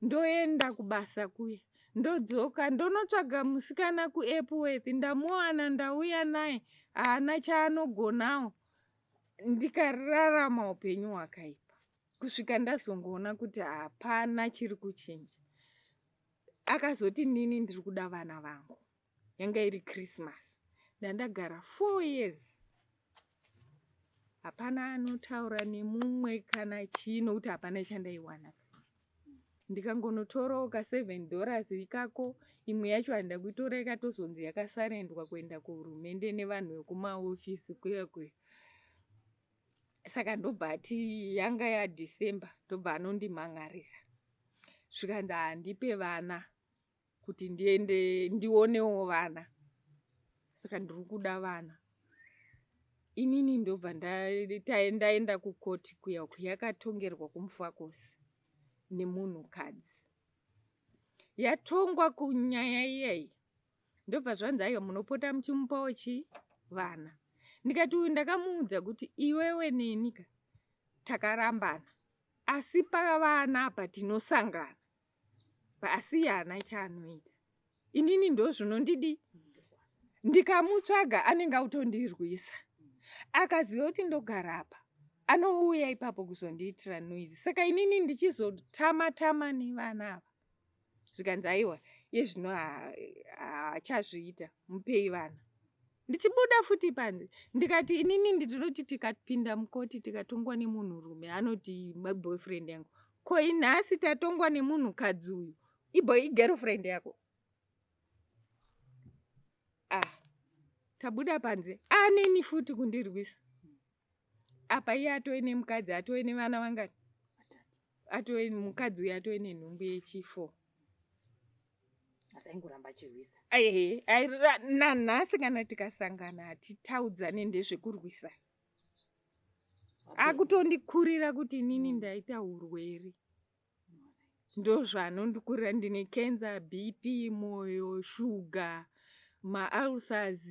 Speaker 2: ndoenda kubasa kuya ndodzoka ndonotsvaga musikana kuEpworth ndamuwana ndauya naye haana chaanogonawo ndikararama upenyu hwakaipa kusvika ndazongoona kuti hapana chiri kuchinja. Akazoti nini ndiri kuda vana vangu. Yanga iri Christmas ndandagara 4 years hapana anotaura nemumwe kana chii nokuti hapana chandaiwana. Ndikangonotorawo ka 7 dollars ikako imwe yacho handina kuitora ikatozonzi yakasarendwa kuenda kuhurumende nevanhu vekumaofisi kuya kuya. Saka ndobva ati yanga yaDecember ndobva anondimhan'arira zvikanzi handipe vana kuti ndiende ndionewo vana saka ndiri kuda vana. Inini ndobva ndaenda kukoti kuya uku yakatongerwa kuMufakose nemunhukadzi. Yatongwa kunyaya iyayi ndobva zvanzi aiwa munopota muchimupawo chii vana. Ndikati uyu ndakamuudza kuti iwewe neni ka takarambana asi pavana apa tinosangana asi haana chaanoita. Inini ndozvinondidi ndikamutsvaga anenge autondirwisa. Akaziva kuti ndogara apa anouya ipapo kuzondiitira noise. Saka inini ndichizotama tama nevana ava zvikanzi aiwa iye zvino haachazviita mupei vana. Ndichibuda futi panze ndikati inini ndinoti tikapinda mukoti tikatongwa nemunhurume anoti boyfriend yangu. Ko inhasi tatongwa nemunhukadzi uyu igirlfriend yako. Ah, tabuda panze aneni futi kundirwisa. Apa iye atove nemukadzi atove nevana vangani? Atove mukadzi uyu atove nenhumbu yechi4.
Speaker 1: Asi aingoramba achirwisa.
Speaker 2: Ehe, nanhasi kana tikasangana hatitaudzane ndezvekurwisa. Akutondikurira kuti inini ndaita urwere. Ndozvaanondikurira ndine cancer, BP, moyo, shuga, maulcers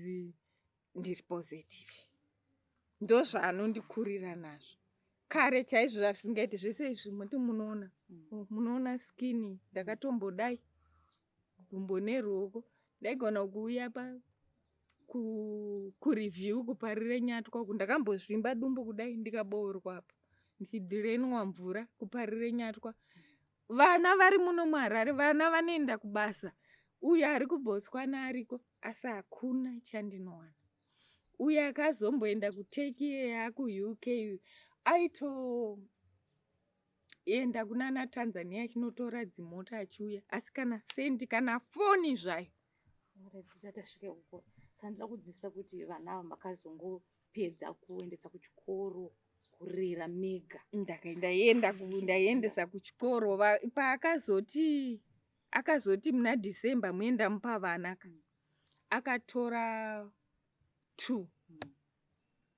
Speaker 2: ndiri positive. Ndozvaanondikurira nazvo. Kare chaizvo zvasingaiti zvese izvi muti munoona. Munoona skin ndakatombodai gumbo neruoko ndaigona kuuya pa kureview kuparire nyatwa uku ndakambozvimba dumbu kudai ndikaboorwa apa ndichidhirenwa mvura kuparire nyatwa. Vana vari muno muHarare vana vanoenda kubasa uyo ari kuBotswana ariko asi hakuna chandinowana. Uyo akazomboenda kuTurkey akuUK aitoenda kunana Tanzania achinotora dzimota achiuya asi kana sendi kana foni zvayo.
Speaker 1: Tisati tasvika uko saka ndinoda kudzidzisa kuti vana ava makazongopedza kuendesa kuchikoro kurera mega.
Speaker 2: Ndaiendesa kuchikoro paakazoti akazoti muna December muenda mupa vana ka akatora 2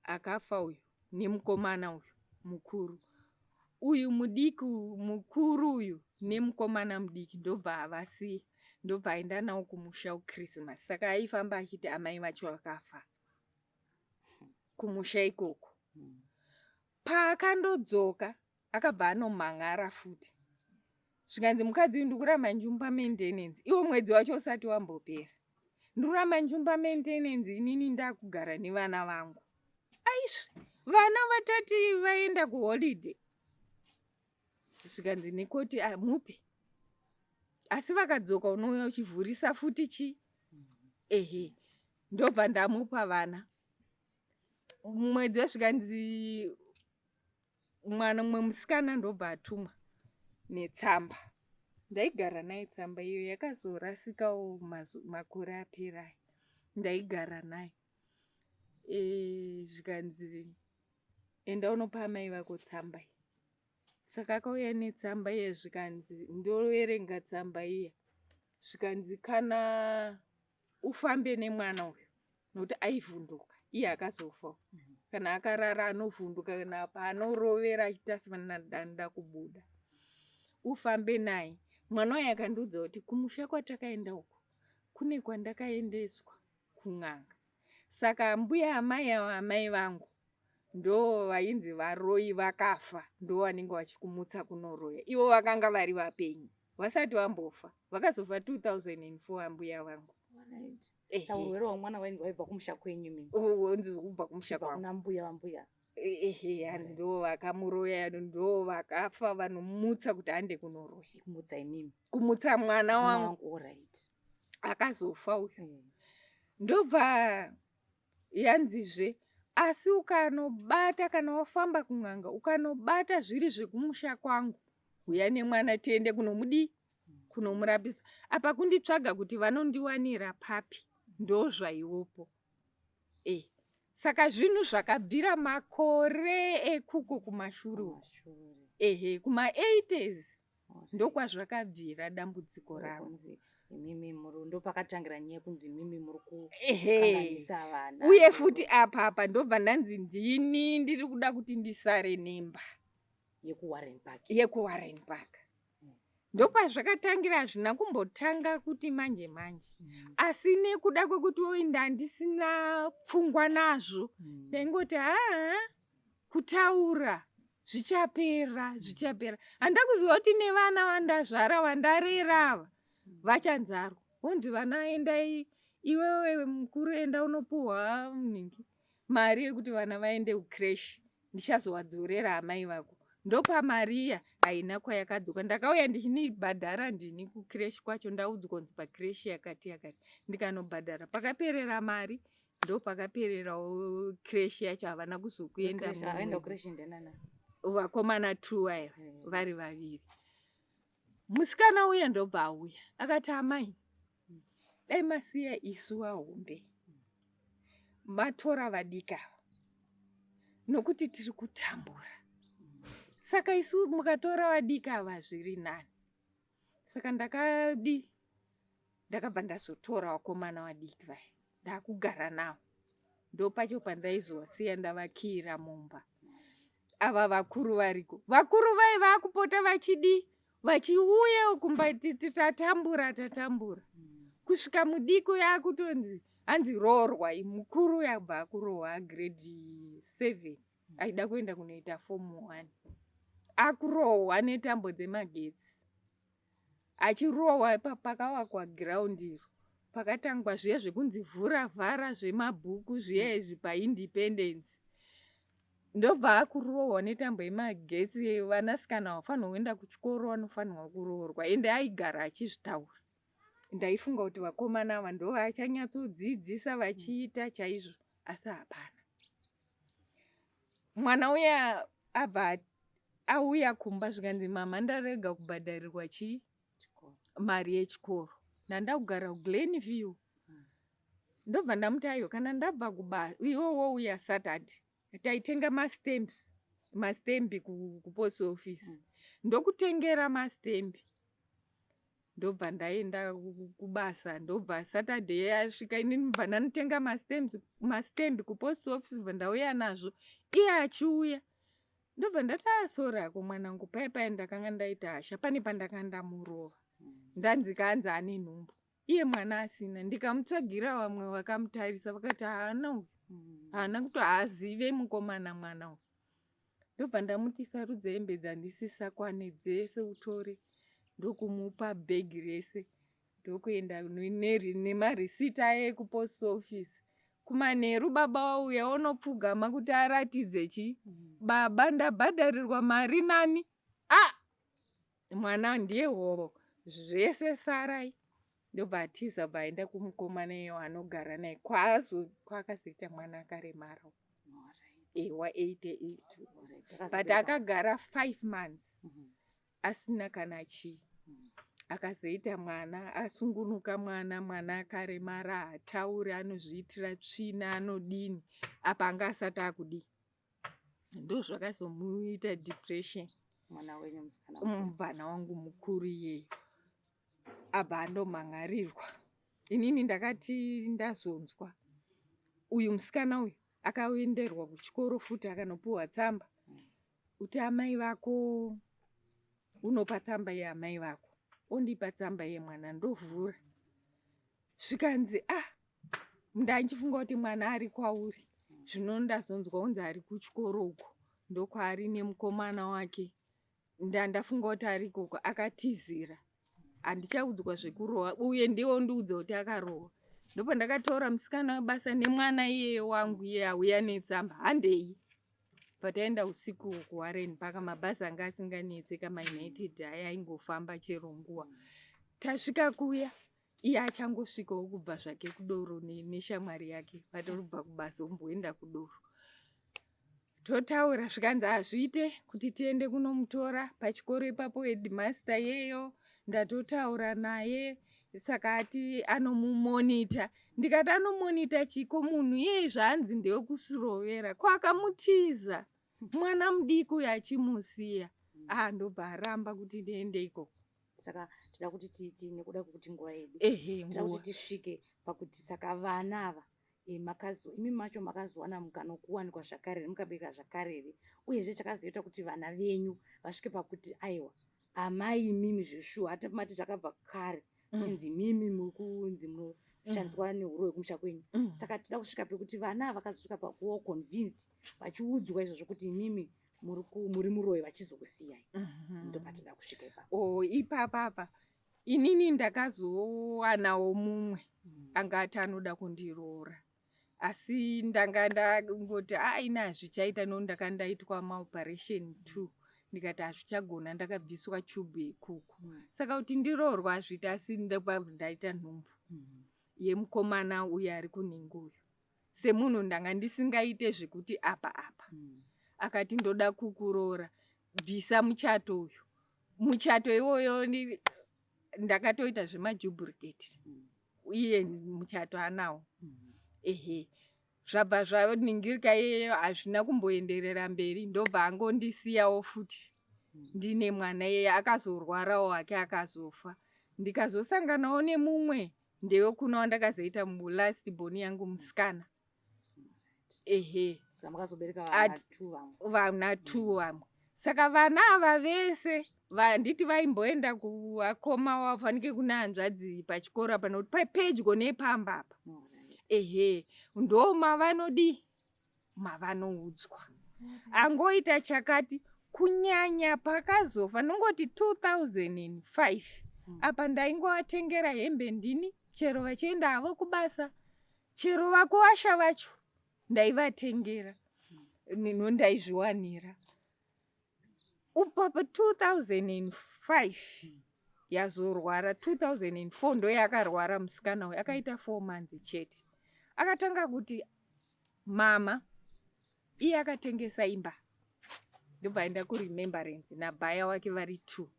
Speaker 2: akafa uyu nemukomana uyu mukuru. Uyu mudiki mukuru uyu nemukomana mudiki ndobva avasiya ndobva aenda nawo kumusha kuChristmas. Saka aifamba achiti amai vacho vakafa kumusha ikoko. Paakandodzoka akabva anomhan'ara futi. Zvikanzi mukadzi uyu ndikuramba ndichimupa maintenance iwo mwedzi wacho usati wambopera. Ndikuramba ndichimupa maintenance inini ndakugara nevana vangu. Aizvi vana vatati vaenda kuholiday. Zvikanzi nekoti mupe. Asi vakadzoka unouya uchivhurisa futi chi? Ehe. Ndobva ndamupa vana. Mwedzi wezvikanzi mwana mumwe musikana ndobva atumwa netsamba. Ndaigara naye tsamba iyo yakazorasikawo makore apera aya. Ndaigara naye. Zvikanzi enda unopa amai vako tsamba iyi. Saka akauya netsamba iye zvikanzi ndoverenga tsamba iya zvikanzi kana ufambe nemwana uyu nokuti aivhunduka iye akazofa kana akarara anovhunduka kana paanorovera achiita sevanadanda kubuda ufambe naye mwana uyu akandiudza kuti kumusha kwatakaenda uku kune kwandakaendeswa kun'anga saka mbuya amai ava amai vangu ndo vainzi varoyi vakafa ndo vanenge vachikumutsa kunoroya ivo vakanga vari vapenyu vasati vambofa vakazofa 2004 ambuya vangu.
Speaker 1: Saka urwere hwemwana wainzi waibva kumusha kwenyu imi?
Speaker 2: Wanzi kubva kumusha kwangu.
Speaker 1: Kuna mbuya vambuya.
Speaker 2: Ehe, hanzi ndo vakamuroya ndo vakafa vanomutsa kuti ande kunoroya.
Speaker 1: Kumutsa imimi.
Speaker 2: Kumutsa mwana wangu.
Speaker 1: Alright.
Speaker 2: Akazofa uyu. Ndobva yanzizve asi ukanobata kana wafamba kun'anga ukanobata zviri zvekumusha kwangu huya nemwana tiende kunomudii kunomurapisa apa kunditsvaga kuti vanondiwanira papi ndozvaiwopo e saka zvinhu zvakabvira makore ekuko kumashure uku ehe kuma 80s ndokwazvakabvira dambudziko rangu
Speaker 1: imimi muri ndopakatangira nyaya yekunzi imimi muri kukanganisa vana
Speaker 2: uye futi apa apa ndobva ndanzi ndini ndiri kuda kuti ndisare nemba
Speaker 1: yekuWarren Park
Speaker 2: yekuWarren Park ndokwazvakatangira hazvina kumbotanga kuti manje manje asi nekuda kwekuti oinda handisina pfungwa nazvo ndaingoti haa kutaura zvichapera zvichapera handa kuziva kuti nevana vandazvara vandarera ava vachanzarwa vonzi vana endai iwewe mukuru enda unopuhwa nhingi mari yekuti vana vaende kucreche ndichazovadzorera amai vako ndopa mari iya haina kwayakadzoka ndakauya ndichinibhadhara ndini kucreche kwacho ndaudzwa kunzi pacreche yakati yakati ndikanobhadhara pakaperera mari ndopakapererawo creche yacho havana kuzokuenda vakomana two aya vari vaviri musikana uya ndobva auya akati amai dai masiya isu vahombe matora vadiki ava nokuti tiri kutambura saka isu mukatora vadiki ava zviri nani saka ndakadi ndakabva ndazotora vakomana vadiki vaya ndakugara navo ndopacho pandaizovasiya ndavakiyira mumba ava vakuru variko vakuru vai vakupota vachidi vachiuya kumba tatambura tatambura kusvika mudiki yakutonzi hanzi roorwa mukuru yabva akurohwa grade 7 aida kuenda kunoita form 1 akurohwa netambo dzemagetsi achirohwa pakavakwa giraundi iro pakatangwa zviya zvekunzi vhura vhara zvemabhuku zviya izvi paindependence ndobva akurohwa netambo yemagetsi vanasikana vafanirwa kuenda kuchikoro vanofanirwa kuroorwa ende aigara achizvitaura ndaifunga kuti vakomana ava ndo vachanyatsodzidzisa vachiita chaizvo asi hapana mwana uya abva auya kumba zvikanzi mama ndarega kubhadharirwa chii mari yechikoro ndanda kugara kuGlen View ndobva ndamuti aiwa kana ndabva kuba iwe wouya Saturday taitenga mastamps mastembi kupost office ndokutengera mastembi ndobva ndaenda kubasa ndobva Saturday yasvika inini bva ndanotenga mastembi kupost office bva ndauya nazvo iye achiuya ndobva ndati asorako mwanangu pai pai ndakanga ndaita hasha pane pandakanga ndamurova ndanzi kaanzi ane nhumbu iye mwana asina ndikamutsvagira vamwe vakamutarisa vakati haana uyu haana kuti haazive mukomana mwana uyu ndobva ndamuti sarudza hembe dzandisisakwane dzese utore ndokumupa bhegi rese ndokuenda nemarisiti aya ekupost office kumanheru baba wauya onopfugama kuti aratidze chi baba ndabhadharirwa mari nani a mwana ndiye hovo zvese sarai ndobva atiza bva aenda kumukomana iyewo anogara naye kwaakazoita mwana akaremara ewa 88 but akagara 5 months asina kana chii akazoita mwana asungunuka mwana mwana akaremara hatauri anozviitira tsvina anodini apa anga asati akudii. Ndozvakazomuita depression.
Speaker 1: Mwana wenyu musikana?
Speaker 2: Mubvana wangu mukuru iyeyo abva andomhan'arirwa. Inini ndakati ndazonzwa uyu musikana uyu akaenderwa kuchikoro futi, akanopiwa tsamba kuti amai vako, unopa tsamba yeamai vako. Ondipa tsamba yemwana, ndovhura, zvikanzi, "Ah, ndanchifunga kuti mwana ari kwauri, zvino ndazonzwa unzi ari kuchikoro uko, ndokwaari nemukomana wake. Ndandafunga kuti ari ikoko, akatizira. Handichaudzwa zvekurohwa, uye ndiwo ndiudza kuti akarohwa." Ndopandakatora musikana webasa nemwana iyeye wangu iye auya netsamba, handei. Pataenda usiku kuWarren Park, mabhazi anga asinganetse, kamaUnited aya aingofamba chero nguva. Tasvika kuya, iye achangosvikawo kubva zvake kudoro neshamwari yake, vatoribva kubasa, omboenda kudoro. Totaura, zvikanzi hazviite kuti tiende kunomutora pachikoro ipapo. Headmaster yeyo ndatotaura naye, saka ati anomumonita. Ndikati, "Anomonita chiko munhu iyeye zvaanzi ndewekusirovera? Ko akamutiza mwana mudiki uyo achimusiya?" Ah, ndobva aramba kuti ndiende ikoko.
Speaker 1: Saka tida kuti titi, nekuda kwekuti nguva yedu,
Speaker 2: Ehe.
Speaker 1: tida
Speaker 2: Nguva.
Speaker 1: kuti tisvike pakuti saka vana ava makazo imi macho makazowana mukana wekuwanikwa zvakare here, mukabereka zvakare here? Uyezve chakazoita kuti vana venyu vasvike pakuti, "Aiwa, amai imimi zveshuwa," ati mati zvakabva kare chinzi imimi muri kunzi munoshandiswa nehuroyi kumusha kwenyu. Saka tida kusvika pekuti vana ava vakazosvika pakuva convinced vachiudzwa izvozvo kuti imimi muri muroyi, vachizokusiyai. Ndopatida kusvika ipapo.
Speaker 2: O, ipapapa inini ndakazowanawo mumwe anga ati anoda kundiroora, asi ndanga ndangoti aina hazvichaita, nokuti ndanga ndaitwa maoperation two, ndikati hazvichagona, ndakabviswa chubhu ikuku. Saka kuti ndiroorwa hazviiti, asi ndabva ndaita nhumbu yemukomana uyo ari kunhingi uyu. Semunhu ndanga ndisingaite zvekuti apa apa. Akati, "Ndoda kukuroora, bvisa muchato uyu." Muchato iwoyo ndakatoita zvemaduplicate. Iye muchato anawo. Ehe, zvabva zvaningirika iyeyo, hazvina kumboenderera mberi, ndobva angondisiyawo futi ndine mwana iyeye. Akazorwarawo hake, akazofa. Ndikazosanganawo nemumwe ndewekuna wandakazoita mulast born yangu musikana, ehe.
Speaker 1: Saka makazobereka vana two vamwe?
Speaker 2: Vana two vamwe. Saka vana ava vese vanditi vaimboenda kuvakoma wafanike kuna hanzvadzi pachikoro apa, nokuti pedyo nepamba apa. Ehe, ndo mavanodi mavanoudzwa angoita chakati, kunyanya pakazofa nongoti 2005. Apa ndaingovatengera hembe ndini, chero vachienda havo kubasa, chero vakuwasha vacho ndaivatengera nino, ndaizviwanira. Upapa 2005 yazorwara, 2004 ndo yakarwara musikana uyu, akaita 4 months chete. Akatanga kuti, "Mama," iye akatengesa imba, ndobva aenda kuRemembrance nabhaya wake vari two.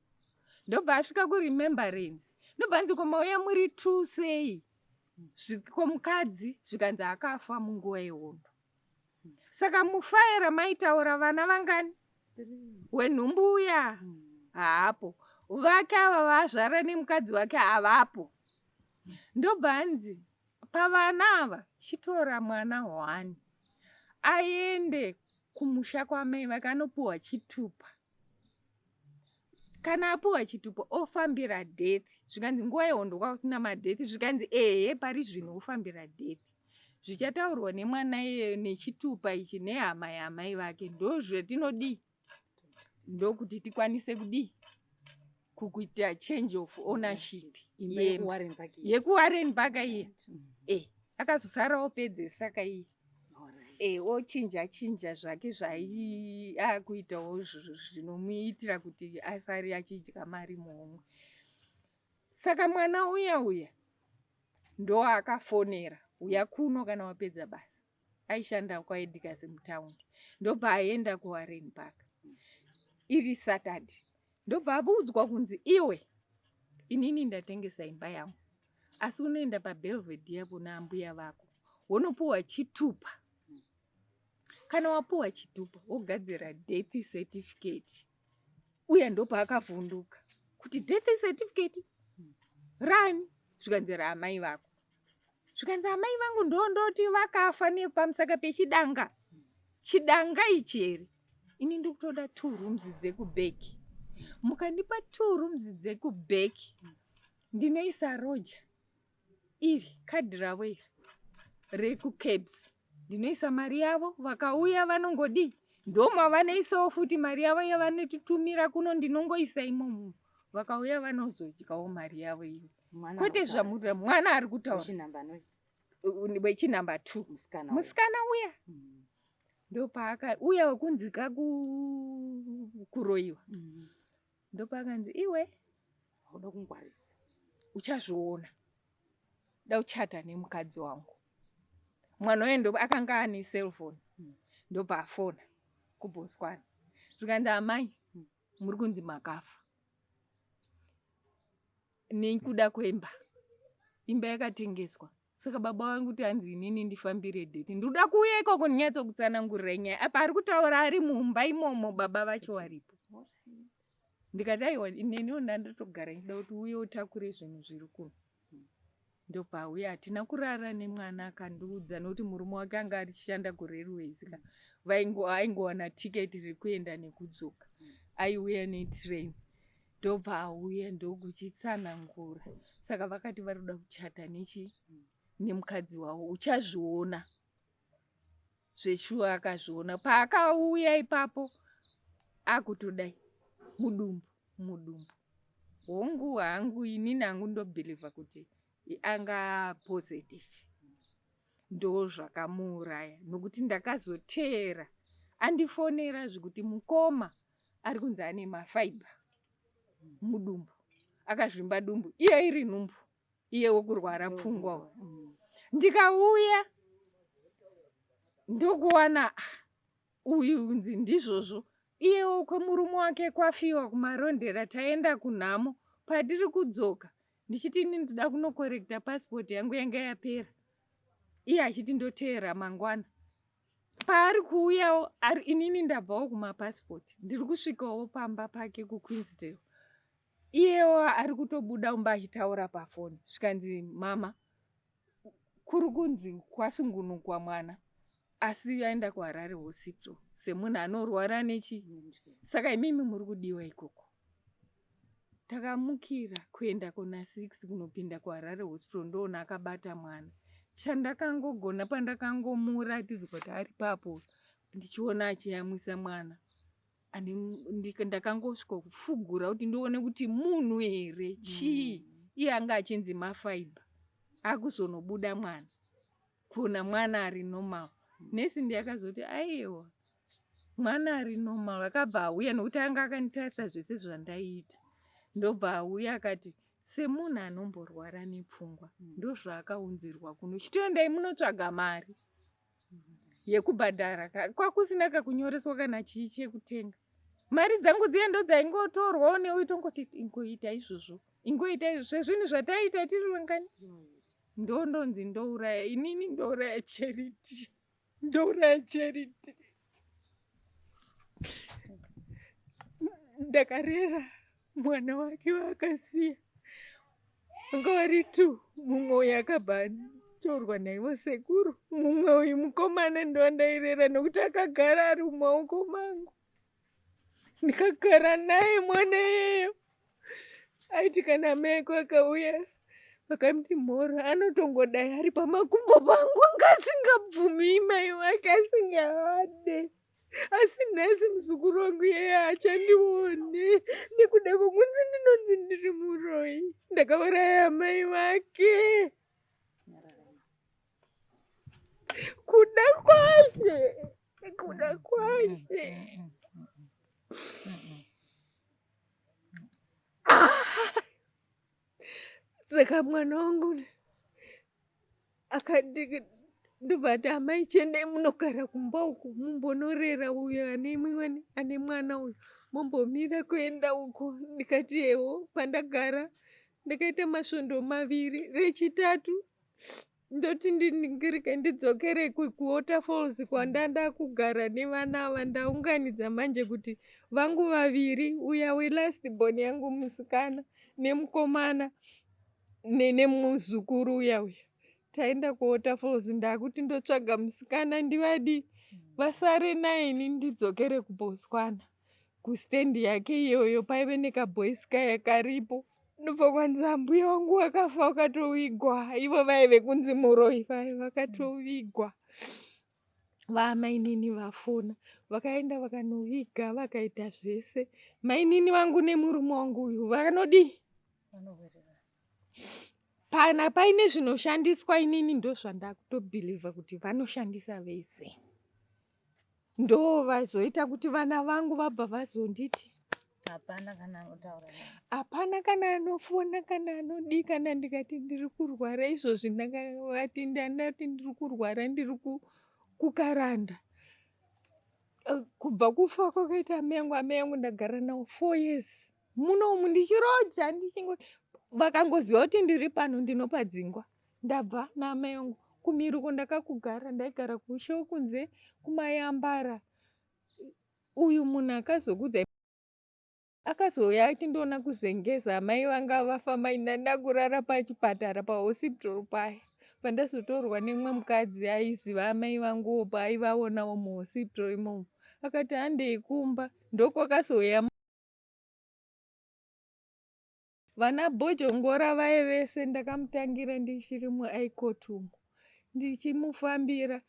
Speaker 2: Ndobva asvika kuRemembrance, ndobva anzi, "Komauya muri two sei? Ko mukadzi?" Zvikanzi akafa munguva yehondo. Saka mufaira maitaura vana vangani? Wenhumbu uya haapo, vake ava vazvara nemukadzi wake havapo. Ndobva anzi, "Pavana ava chitora mwana one aende kumusha kwamai vake, anopiwa chitupa. Kana apiwa chitupa, ofambira death." Zvikanzi, "Nguva yehondo kwakusina madeath?" Zvikanzi, "Ehe, pari zvino ofambira death. Zvichataurwa nemwana iyeyo nechitupa ichi nehama yamai vake, ndozvetinodii, ndokuti tikwanise kudii kukuita change of ownership."
Speaker 1: Imba yekuWarren Park iyi.
Speaker 2: YekuWarren Park iye. E, akazosarawo pedzesa kaiye. E, ochinja chinja zvake zvai akuitawo zvinomuitira kuti asari achidya mari muhomwe. Saka mwana uya uya ndo akafonera, "Uya kuno kana wapedza basa." Aishanda kwaEdgars mutaundi. Ndobva aenda kuWarren Park iri Saturday, ndobva abudzwa kunzi, "Iwe, inini ndatengesa imba yangu, asi unoenda paBelvedere kuna ambuya vako, wonopiwa chitupa. Kana wapuwa chitupa wogadzira death certificate. Uya ndopaakavhunduka kuti death certificate rani? Zvikanzi raamai vako. Zvikanzi amai vangu ndondoti vakafa nepamusaka pechidanga. Chidanga ichi here? Ini ndikutoda 2 rooms dzekubheki. Mukandipa 2 rooms dzekubheki ndinoisa roja iri kadhi ravo iri rekucabs, ndinoisa mari yavo. Vakauya vanongodii, ndomavanoisawo futi mari yavo yavanotitumira kuno, ndinongoisa imomo. Vakauya vanozodyawo mari yavo iyo, kwete zvamuri. Mwana ari kutaura wechinumber 2, musikana uya ndopaaka uya wekunzi kakuroyiwa, ndopaakanzi iwe
Speaker 1: uda kungwarisa,
Speaker 2: uchazviona, da uchata nemukadzi wangu. Mwana uye ndo akanga ane cellphone, ndobva afona kuBotswana, zvikanzi amai muri kunzi makafa nekuda kwemba, imba yakatengeswa. Saka baba vangu kuti hanzi inini ndifambire death, ndinoda kuuya ikoko ndinyatsokutsanangurira nyaya. Apa ari kutaura ari mumba imomo, baba vacho varipo. Ndikati aiwa, neniwo ndandatogara ndichida kuti uye utakure zvinhu zviri kuno. Ndobva auya, hatina kurara nemwana. Akandiudza nokuti murume wake anga achishanda kurailways ka, aingowana tiketi rekuenda nekudzoka, aiuya netrain. Ndobva auya ndokuchitsanangura. Saka vakati vari kuda kuchata nechi nemukadzi wavo, uchazviona. Zveshuwa akazviona paakauya ipapo, akutodai mudumbu mudumbu. Hongu hangu, inini hangu ndobhilivha kuti anga positive, ndo zvakamuuraya, nokuti ndakazoteera andifonera zvekuti mukoma ari kunzi ane mafaibha mudumbu, akazvimba dumbu, iye iri nhumbu, iye wokurwara pfungwa. Ndikauya ndokuwana uyu nzi ndizvozvo, iyewo kwemurume wake kwafiwa kuMarondera. Taenda kunhamo, patiri kudzoka ndichiti ini ndida kunokorekta pasipoti yangu yanga yapera, iye achiti ndoteera mangwana. Paari kuuyawo inini ndabvawo kumapasipoti, ndiri kusvikawo pamba pake kuQueensdale, iyewo ari kutobuda mumba achitaura pafoni. Zvikanzi mama kuri kunzi kwasungunukwa mwana, asi aenda kuHarare Hospital semunhu anorwara nechi, saka imimi muri kudiwa ikoko. Takamukira kuenda kona 6 kunopinda kuHarare Hospital, ndoona akabata mwana. Chandakangogona, pandakangomuratidzwa kuti ari papo, ndichiona achiyamwisa mwana, ndakangosvika kufugura kuti ndione kuti munhu here chii. Iye anga achinzi mafaibha, akuzonobuda mwana, kuona mwana ari normal. Nesi ndiyakazoti aiwa, mwana ari normal. Akabva auya nokuti anga akanditarisa zvese zvandaiita, ndobva auya akati semunhu anomborwara nepfungwa ndozvaakaunzirwa kuno, chitoendai munotsvaga mari yekubhadhara. Kwakusina kakunyoreswa kana chii chekutenga, mari dzangu dziye ndo dzaingotorwawo neuyu, tongoti ingoita izvozvo, ingoita izvo zvezvinhu zvataiita tiri vangani. Ndondonzi ndouraya, inini ndouraya Charity, ndouraya Charity. Ndakarera mwana wake waakasiya, vanga vari two. Mumwe uyu akabva atorwa naivo sekuru, mumwe uyu mukomana ndowandairera nokuti akagara ari mumaoko mangu, ndikagara naye. Mwana iyeyo aiti kana amai ako akauya vakamuti mhoro, anotongodai ari pamakumbo pangu, anga asingabvumi mai wake, asingavade. Asi nhasi muzukuru wangu iyeye haachandioni nekuda kwokunzi ndinonzi ndiri muroyi, ndakauraya amai vake. Kuda kwashe, kuda kwashe. Saka mwana wangu akati, ndobva ati amai chiendai munogara kumba uko, mumbonorera uyo ane imwe ane mwana uyu, mumbomira kuenda uko. Ndikati ewo. Pandagara ndakaita masvondo 2, rechitatu Ndoti ndiningirike ndidzokere kuWaterfalls kwandanda kugara nevana ava. Ndaunganidza manje kuti vangu vaviri, uya welast born yangu musikana nemukomana nemuzukuru uya uya. Taenda kuWaterfalls, ndakuti ndotsvaga musikana ndivadi vasare naini ndidzokere kuBotswana. Kustendi yake iyoyo paive nekaboys kaya karipo, ndobva kwanzi ambuya wangu wakafa wakatowigwa. Ivo vaive kunzi muroyi vaya vakatovigwa. Vamainini vafona, vakaenda vakanoviga, vakaita zvese. Mainini vangu nemurume wangu uyu vanodii pana paine zvinoshandiswa. Inini ndozvandakutobhilivha kuti vanoshandisa vese, ndo vazoita kuti vana vangu vabva vazonditi
Speaker 1: hapana kana anotaura.
Speaker 2: Hapana kana anofona kana anodii. Kana ndikati ndiri kurwara izvozvi, ndakavati ndandati ndiri kurwara, ndiri kukaranda. Kubva kufa kwakaita amai yangu, amai yangu ndagara navo 4 years munomu ndichiroja, ndichingo vakangoziva kuti ndiri pano ndinopadzingwa. Ndabva naamai vangu kumiruko, ndakakugara, ndaigara kusho kunze kumayambara. Uyu munhu akazokudza akazouya achindiona kuZengeza, amai vanga vafa, mai ndandakurara pachipatara, pahospital paya pandazotorwa nemumwe mukadzi aiziva amai vanguwo, paaivaonawo muhospital imomo, akati handei kumba. Ndokwakazouya vana Bhojongora vaye vese. Ndakamutangira ndichiri muicot umu, ndichimufambira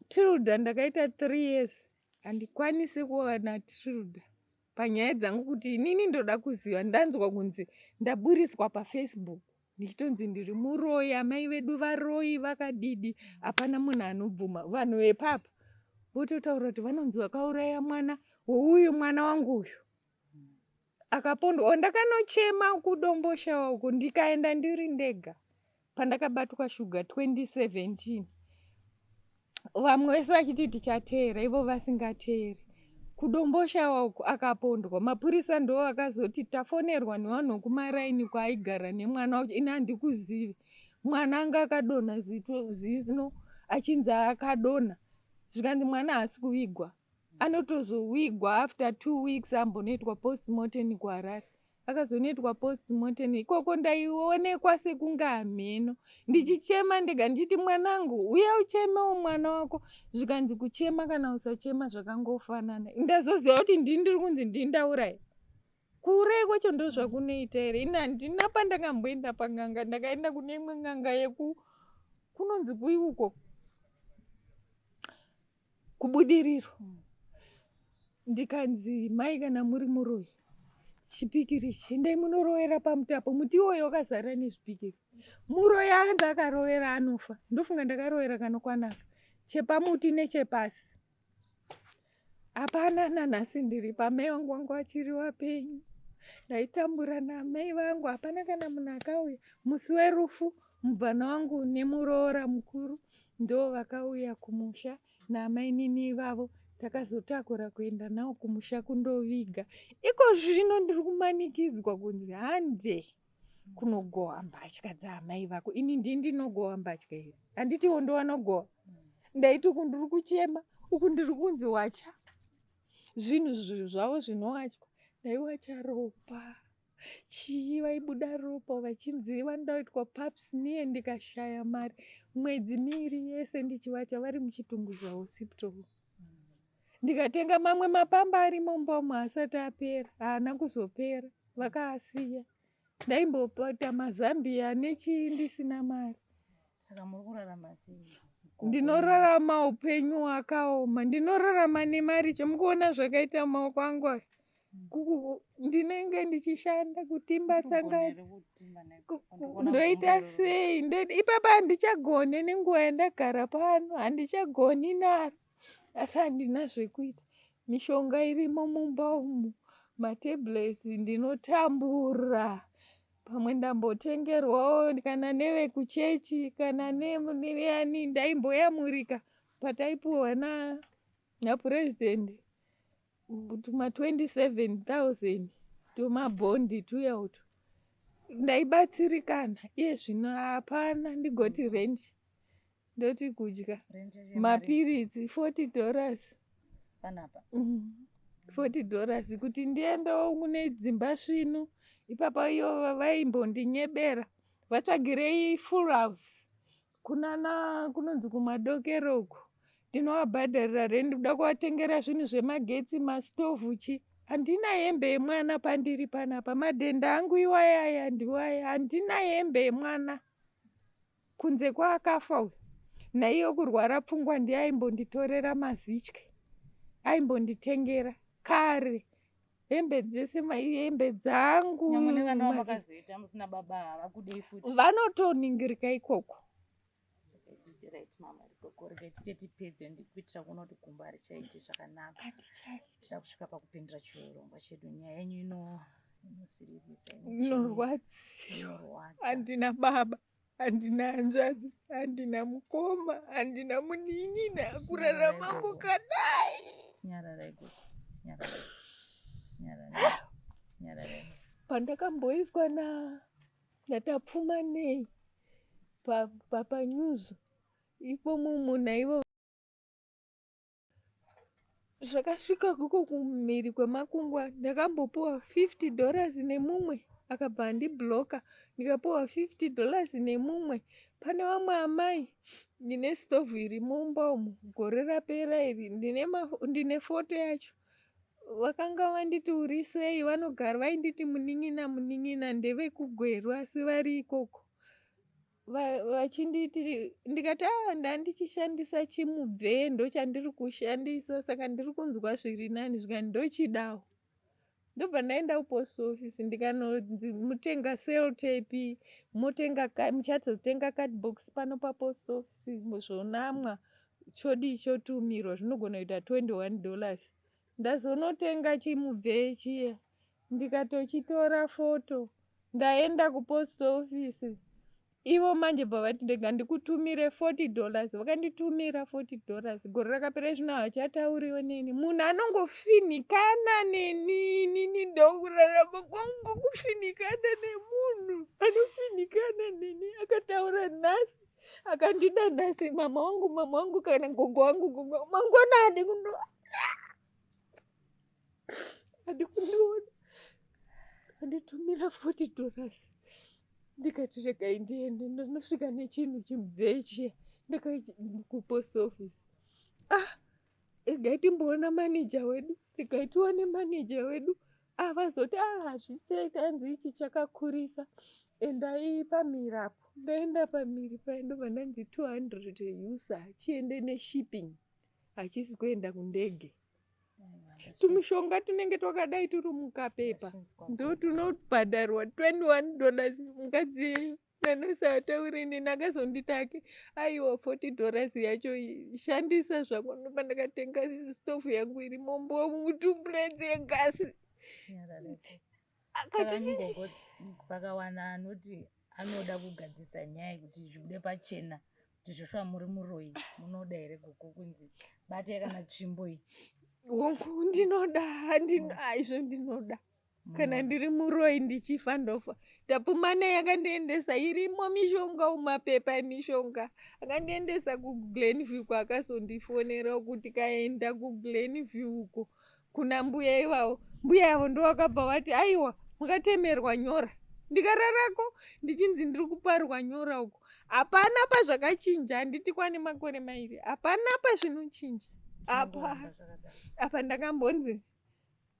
Speaker 2: Tilda. Ndakaita 3 years handikwanisi kuwana Tilda. Panyaya dzangu kuti inini ndoda kuziva, ndanzwa kunzi ndaburitswa paFacebook ndichitonzi ndiri muroyi, amai vedu varoyi, vakadidi. Hapana munhu anobvuma. Vanhu vepapa vototaura kuti vanonzi vakauraya mwana wouyu, mwana wangu uyu akapondwa. Ndakanochema kuDomboshawa uko, ndikaenda ndiri ndega pandakabatwa shuga 2017, vamwe vese vachiti tichateera, ivo vasingateeri. KuDomboshawa uko akapondwa, mapurisa ndo akazoti tafonerwa nevanhu vekumaraini kwaaigara nemwana wacho. Ini handikuzivi. Mwana anga akadonha zino, achinzi akadonha, zvikanzi mwana haasi kuvigwa, anotozovigwa after 2 weeks, ambonoitwa postmortem kuHarare. Akazonoitwa postmortem ikoko, ndaionekwa sekunge hamheno, ndichichema ndega, ndichiti mwanangu uya uchemewo mwana wako. Zvikanzi kuchema kana usachema zvakangofanana. Ndazoziva kuti ndini ndiri kunzi ndindauraya. Kuurai kwacho ndo zvakunoita here? Ini handina pandakamboenda pang'anga. Ndakaenda kune imwe n'anga yeku kunonzi kuiuko kuBudiriro, ndikanzi mai, kana muri muroyi, chipikiri ichi endai munorovera pamutapo. Muti iwoyo wakazara nezvipikiri. Muroyi anzi akarovera anofa. Ndofunga ndakarovera kanokwanaka chepamuti nechepasi, hapana. Nanhasi ndiri pamai vangu, vangu vachiri vapenyu. Ndaitambura naamai vangu, hapana kana munhu akauya musi werufu. Mubvana wangu nemuroora mukuru ndo vakauya kumusha naamainini vavo. Takazotakura kuenda nawo kumusha kundoviga. Iko zvino ndiri kumanikidzwa kunzi hande kunogohwa mbatya dzaamai vako. Ini ndii ndinogohwa mbatya here? Handitiwo ndowanogohwa. Ndaiti uku ndiri kuchema, uku ndiri kunzi wacha zvinhu zvavo zvinowachwa. Ndaiwacha ropa chii, vaibuda ropa, vachinzi vanoda kuitwa pap smear, ndikashaya mari. Mwedzi miiri yese ndichiwacha vari muChitungwiza Hospital. Ndikatenga mamwe mapamba arimo mumba umo, asati apera, haana kuzopera, vakaasiya. Ndaimbopota mazambia nechii, ndisina mari.
Speaker 1: Saka muri kurarama sei?
Speaker 2: Ndinorarama upenyu hwakaoma. Ndinorarama nemari chomukuona zvakaita maoko angu aya. Ndinenge ndichishanda kutimba tsangadzi. Ndoita sei? Ipapa handichagone, nenguva yandagara pano handichagoni naro, asi handina zvekuita. Mishonga irimo mumba umu, matablets, ndinotambura. Pamwe ndambotengerwawo kana nevekuchechi kana neani. Ndaimboyamurika pataipuwa napurezidendi tuma 27 000 tumabhondi tuya utu. Ndaibatsirikana iye zvino hapana ndigoti rent ndoti kudya mapiritsi 40 dollars
Speaker 1: panapa
Speaker 2: 40 dollars kuti ndiendewo kune dzimba svinu ipapa iyo vaimbondinyebera vatsvagirei full house kunana kunonzi kumadokero uko ndinovabhadharira rendi kuda kuvatengera zvinhu zvemagetsi mastovhu chi handina hembe yemwana pandiri panapa madhenda angu iwayaya ndiwaya handina hembe yemwana kunze kwaakafa uyu naiyo kurwara pfungwa ndiye aimbonditorera mazitye aimbonditengera kare hembe dzese hembe dzangu vanotoningirika ikoko
Speaker 1: tite tipedze ndikuitira kuona kuti gumbo harichaiti zvakanaka tida kusvika pakupindira chirongwa chedu nyaya yenyu ino inosiririsa
Speaker 2: inorwadziwa handina baba handina hanzvadzi handina mukoma handina munin'ina kurarama kukadai pandakamboiswa na natapfuma nei papanyuzu ipo mumu naivo Zvakasvika kuko kumhiri kwemakungwa ndakambopiwa 50 dollars nemumwe akabva andiblocker ndikapiwa 50 dollars nemumwe. Pane vamwe amai ndine stove iri mumba umu gore rapera iri ndine foto yacho. Vakanga vanditi urisei vanogara vainditi munin'ina munin'ina ndevekuGweru asi vari ikoko. Vachinditi ndikati aa ndandichishandisa chimubvee ndochandiri kushandisa saka ndiri kunzwa zviri nani zvikanzi ndochidawo. Ndobva ndaenda kupost office ndikanonzi mutenga cell tape motenga muchazotenga cardbox pano papost office zvonamwa chodii chotumirwa zvinogona kuita 21 dollars. Ndazonotenga chimubvee chiya ndikatochitora foto ndaenda kupost office ivo manje bva vati ndega ndikutumire 40 dollars vakanditumira 40 dollars gore rakapera zvino havachatauriwo neni munhu anongofinhikana neni inini ndokurarama kwangu kwokufinhikana nemunhu anofinhikana neni akataura nhasi akandida nhasi mama wangu mama wangu kana gogo wangu gogo mangwana adi kundo adi kundiona anditumira 40 dollars ndikati regai ndiende ndanosvika nechinhu chimubvee chiya ndakakupost office ah regai timboona manija wedu regai tione manija wedu ah vazoti ah hazvisei hanzi ichi chakakurisa endai pamiri apo ndaenda pamiri paye ndobva ndanzi 200 usa chiende neshipping hachisi kuenda kundege tumushonga tunenge twakadai turi mukapepa ndo tunobhadharwa 21 dollars mukadzi nanasi ataure neni akazonditi ake aiwa 40 dollars yacho shandisa zvako ndopa ndakatenga stofu yangu iri mombo mutuburenzi yegasi
Speaker 1: akati pakawana anoti anoda kugadzisa nyaya yekuti zvibude pachena kuti Joshua muri muroyi munoda here gogo kunzi batai kana tsvimbo iyi
Speaker 2: hongu ndinoda izvo ndinoda kana ndiri muroyi ndichifa ndofa tapfumane yakandiendesa irimo mishonga umapepa emishonga akandiendesa kuglenview kwaakazondifonera kuti kaenda kuglenview uko kuna mbuya ivavo mbuya avo ndovakabva vati aiwa makatemerwa nyora ndikararako ndichinzi ndiri kuparwa nyora uko hapana pazvakachinja handiti kwane makore mairi hapana pazvinochinja apa apa ndakambonzi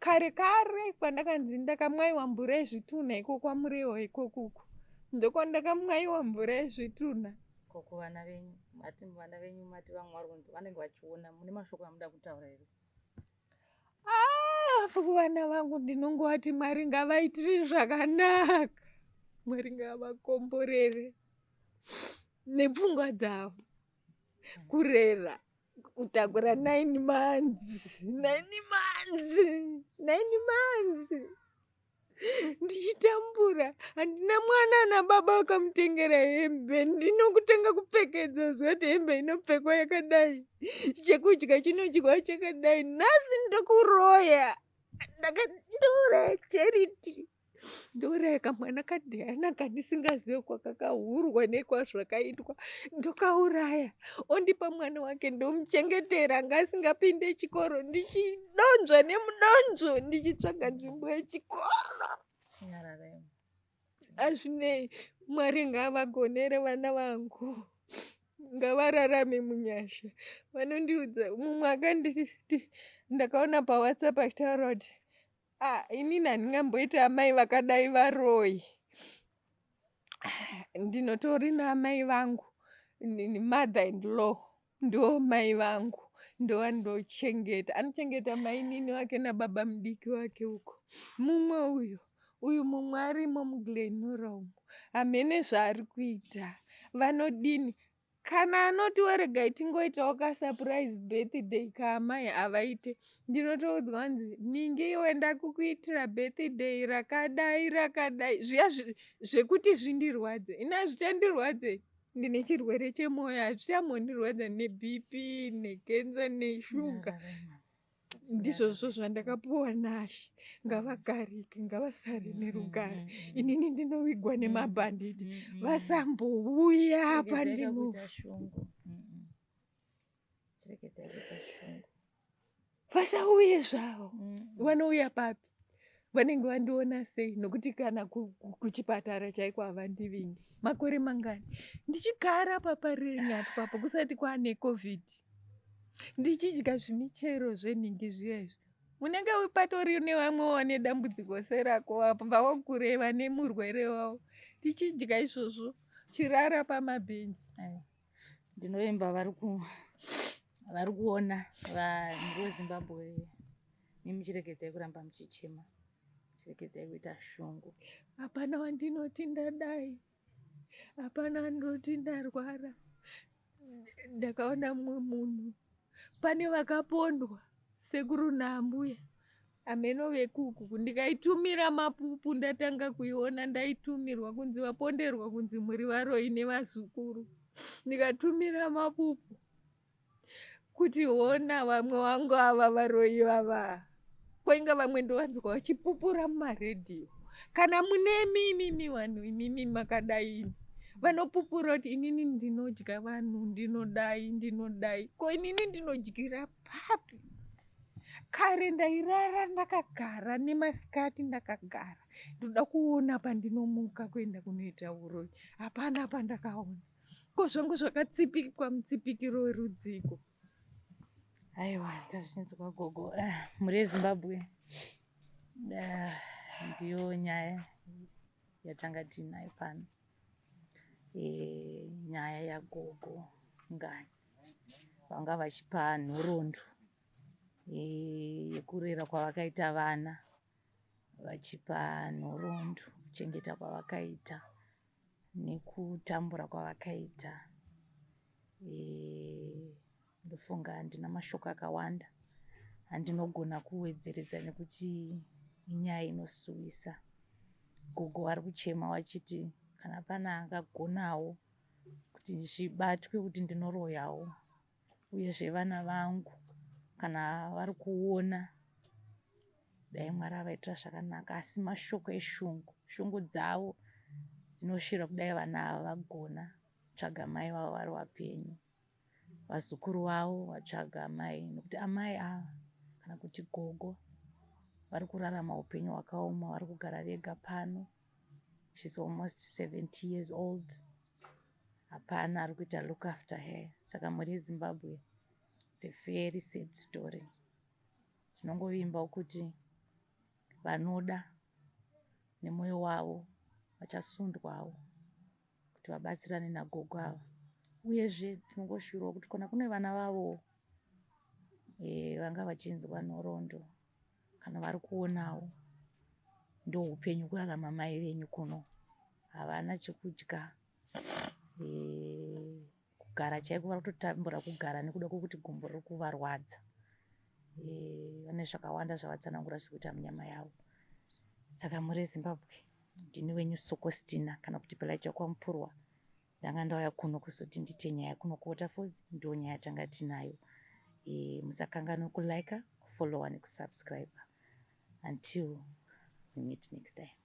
Speaker 2: kare kare kwandakanzi ndakamwaiwa mvura yezvitunha iko kwamurewa ikoko uko ndokwandakamwaiwa mvura yezvitunha
Speaker 1: ko kuvana venyu mati vana venyu mati vamwe vari kunzi vanenge vachiona mune mashoko amuda kutaura here
Speaker 2: ah, kuvana vangu ndinongovati mwari ngavaitire zvakanaka mwari ngavakomborere nepfungwa dzavo kurera kutakura nine months nine months nine months ndichitambura handina mwana ana baba akamutengera hembe ndinokutenga kupfekedza zvati hembe inopfekwa yakadai chekudya chinodyiwa chakadai nhasi ndokuroya ndakandouraya charity. Ndouraya kamwana kaDiana kandisingazive kwakakahurwa nekwazvakaitwa. Ndokauraya. Ondipa mwana wake ndomuchengetera anga asingapinde chikoro ndichidonzva nemudonzvo ndichitsvaga nzvimbo yechikoro. Hazvinei, Mwari ngaavagonere vana vangu. Ngavararame munyasha. Vanondiudza mumwe akanditi ndakaona paWhatsApp achitaura kuti ah, inini handingamboita amai vakadai varoyi. Ndinotori naamai vangu, mother in law ndo mai vangu ndovandochengeta. Anochengeta mainini wake nababa mudiki wake uko. Mumwe uyu uyu mumwe arimo muGlenora umu hamene zvaari kuita vanodini kana anoti waregai tingoitawo kasurprise birthday kaamai havaite ndinotoudzwa kunzi ningi iwe ndakukuitira birthday rakadai rakadai zviya zvekuti zvindirwadze ini hazvichandirwadze ndine chirwere chemwoyo hazvichambondirwadza neBP nekenza neshuga ndizvozvo zvandakapuwa nashe ngavagarike ngavasare nerugare inini ndinovigwa nemabhanditi vasambouya pandinofa vasauye zvavo vanouya papi vanenge vandiona sei nokuti kana kuchipatara chaiko havandivingi makore mangani ndichigara paParirenyatwa apo kusati kwaane COVID ndichidya zvimichero zvenhingi zviya izvi unenge patori nevamwe vane dambudziko serako vabvawo kure vane murwere wavo tichidya izvozvo chirara pamabhenji.
Speaker 1: Ndinovimba vari kuona vanhu veZimbabwe nemichiregedzai kuramba muchichema, chiregedzai kuita shungu.
Speaker 2: Hapana wandinoti ndadai, hapana wandinoti ndarwara. Ndakaona mumwe munhu pane vakapondwa sekuru naambuya hameno vekuku ndikaitumira mapupu ndatanga kuiona ndaitumirwa kunzi vaponderwa kunzi muri varoi nevazukuru ndikatumira mapupu kuti hona vamwe vangu ava varoi vava kwainga vamwe ndovanzwa vachipupura mumaredhiyo kana munemi imimi vanhu imimi makadai imi vanopupura kuti inini ndinodya vanhu ndinodai ndinodai ko inini ndinodyira papi kare ndairara ndakagara nemasikati ndakagara ndoda kuona pandinomuka kuenda kunoita uroyi hapana pandakaona ko zvangu zvakatsipikwa mutsipikiro werudziko.
Speaker 1: Aiwa, tazvinzwa gogo. Mhuri yeZimbabwe, ndiyo nyaya yatanga tiinayo pano, nyaya yagogo Ngani vanga vachipa nhoroondo yekurera kwavakaita vana, vachipa nhoroondo kuchengeta kwavakaita nekutambura kwavakaita. Ndofunga handina mashoko akawanda andinogona kuwedzeredza nekuti inyaya inosuwisa. Gogo vari kuchema vachiti kana pane angagonawo kuti zvibatwe kuti ndinoroyawo, uyezve vana vangu kana vari kuona dai Mwari avaitira zvakanaka. Asi mashoko eshungu, shungu dzavo dzinosvira kudai vana ava vagona kutsvaga mai vavo vari vapenyu, vazukuru vavo vatsvaga amai, nekuti amai ava kana kuti gogo vari kurarama upenyu hwakaoma, vari kugara vega pano. She's almost 70 years old, hapana ari kuita look after her. Saka mhuri yeZimbabwe, it's a very sad story. Tinongovimbawo kuti vanoda nemwoyo wavo vachasundwawo kuti vabatsirane nagogo ava. Uyezve tinongoshuvirawo kuti kana kune vana vavowo vanga vachinzwa nhoroondo kana vari kuonawo ndo upenyu kurarama mai venyu kuno havana chekudya, kugara chaiko vari kutotambura kugara nekuda kwekuti gumbo riri kuvarwadza. Vane zvakawanda zvavatsanangura zviri kuita munyama yavo. Saka mhuri yeZimbabwe, ndini wenyu Sokostina kana kuti Pelagia Kwamupurwa. Ndanga ndauya kuno kuzoti ndite nyaya kuno kuWaterfalls, ndo nyaya tanga tinayo. Musakanganwe kulike, kufollowa nekusubscribe. Until we meet next time.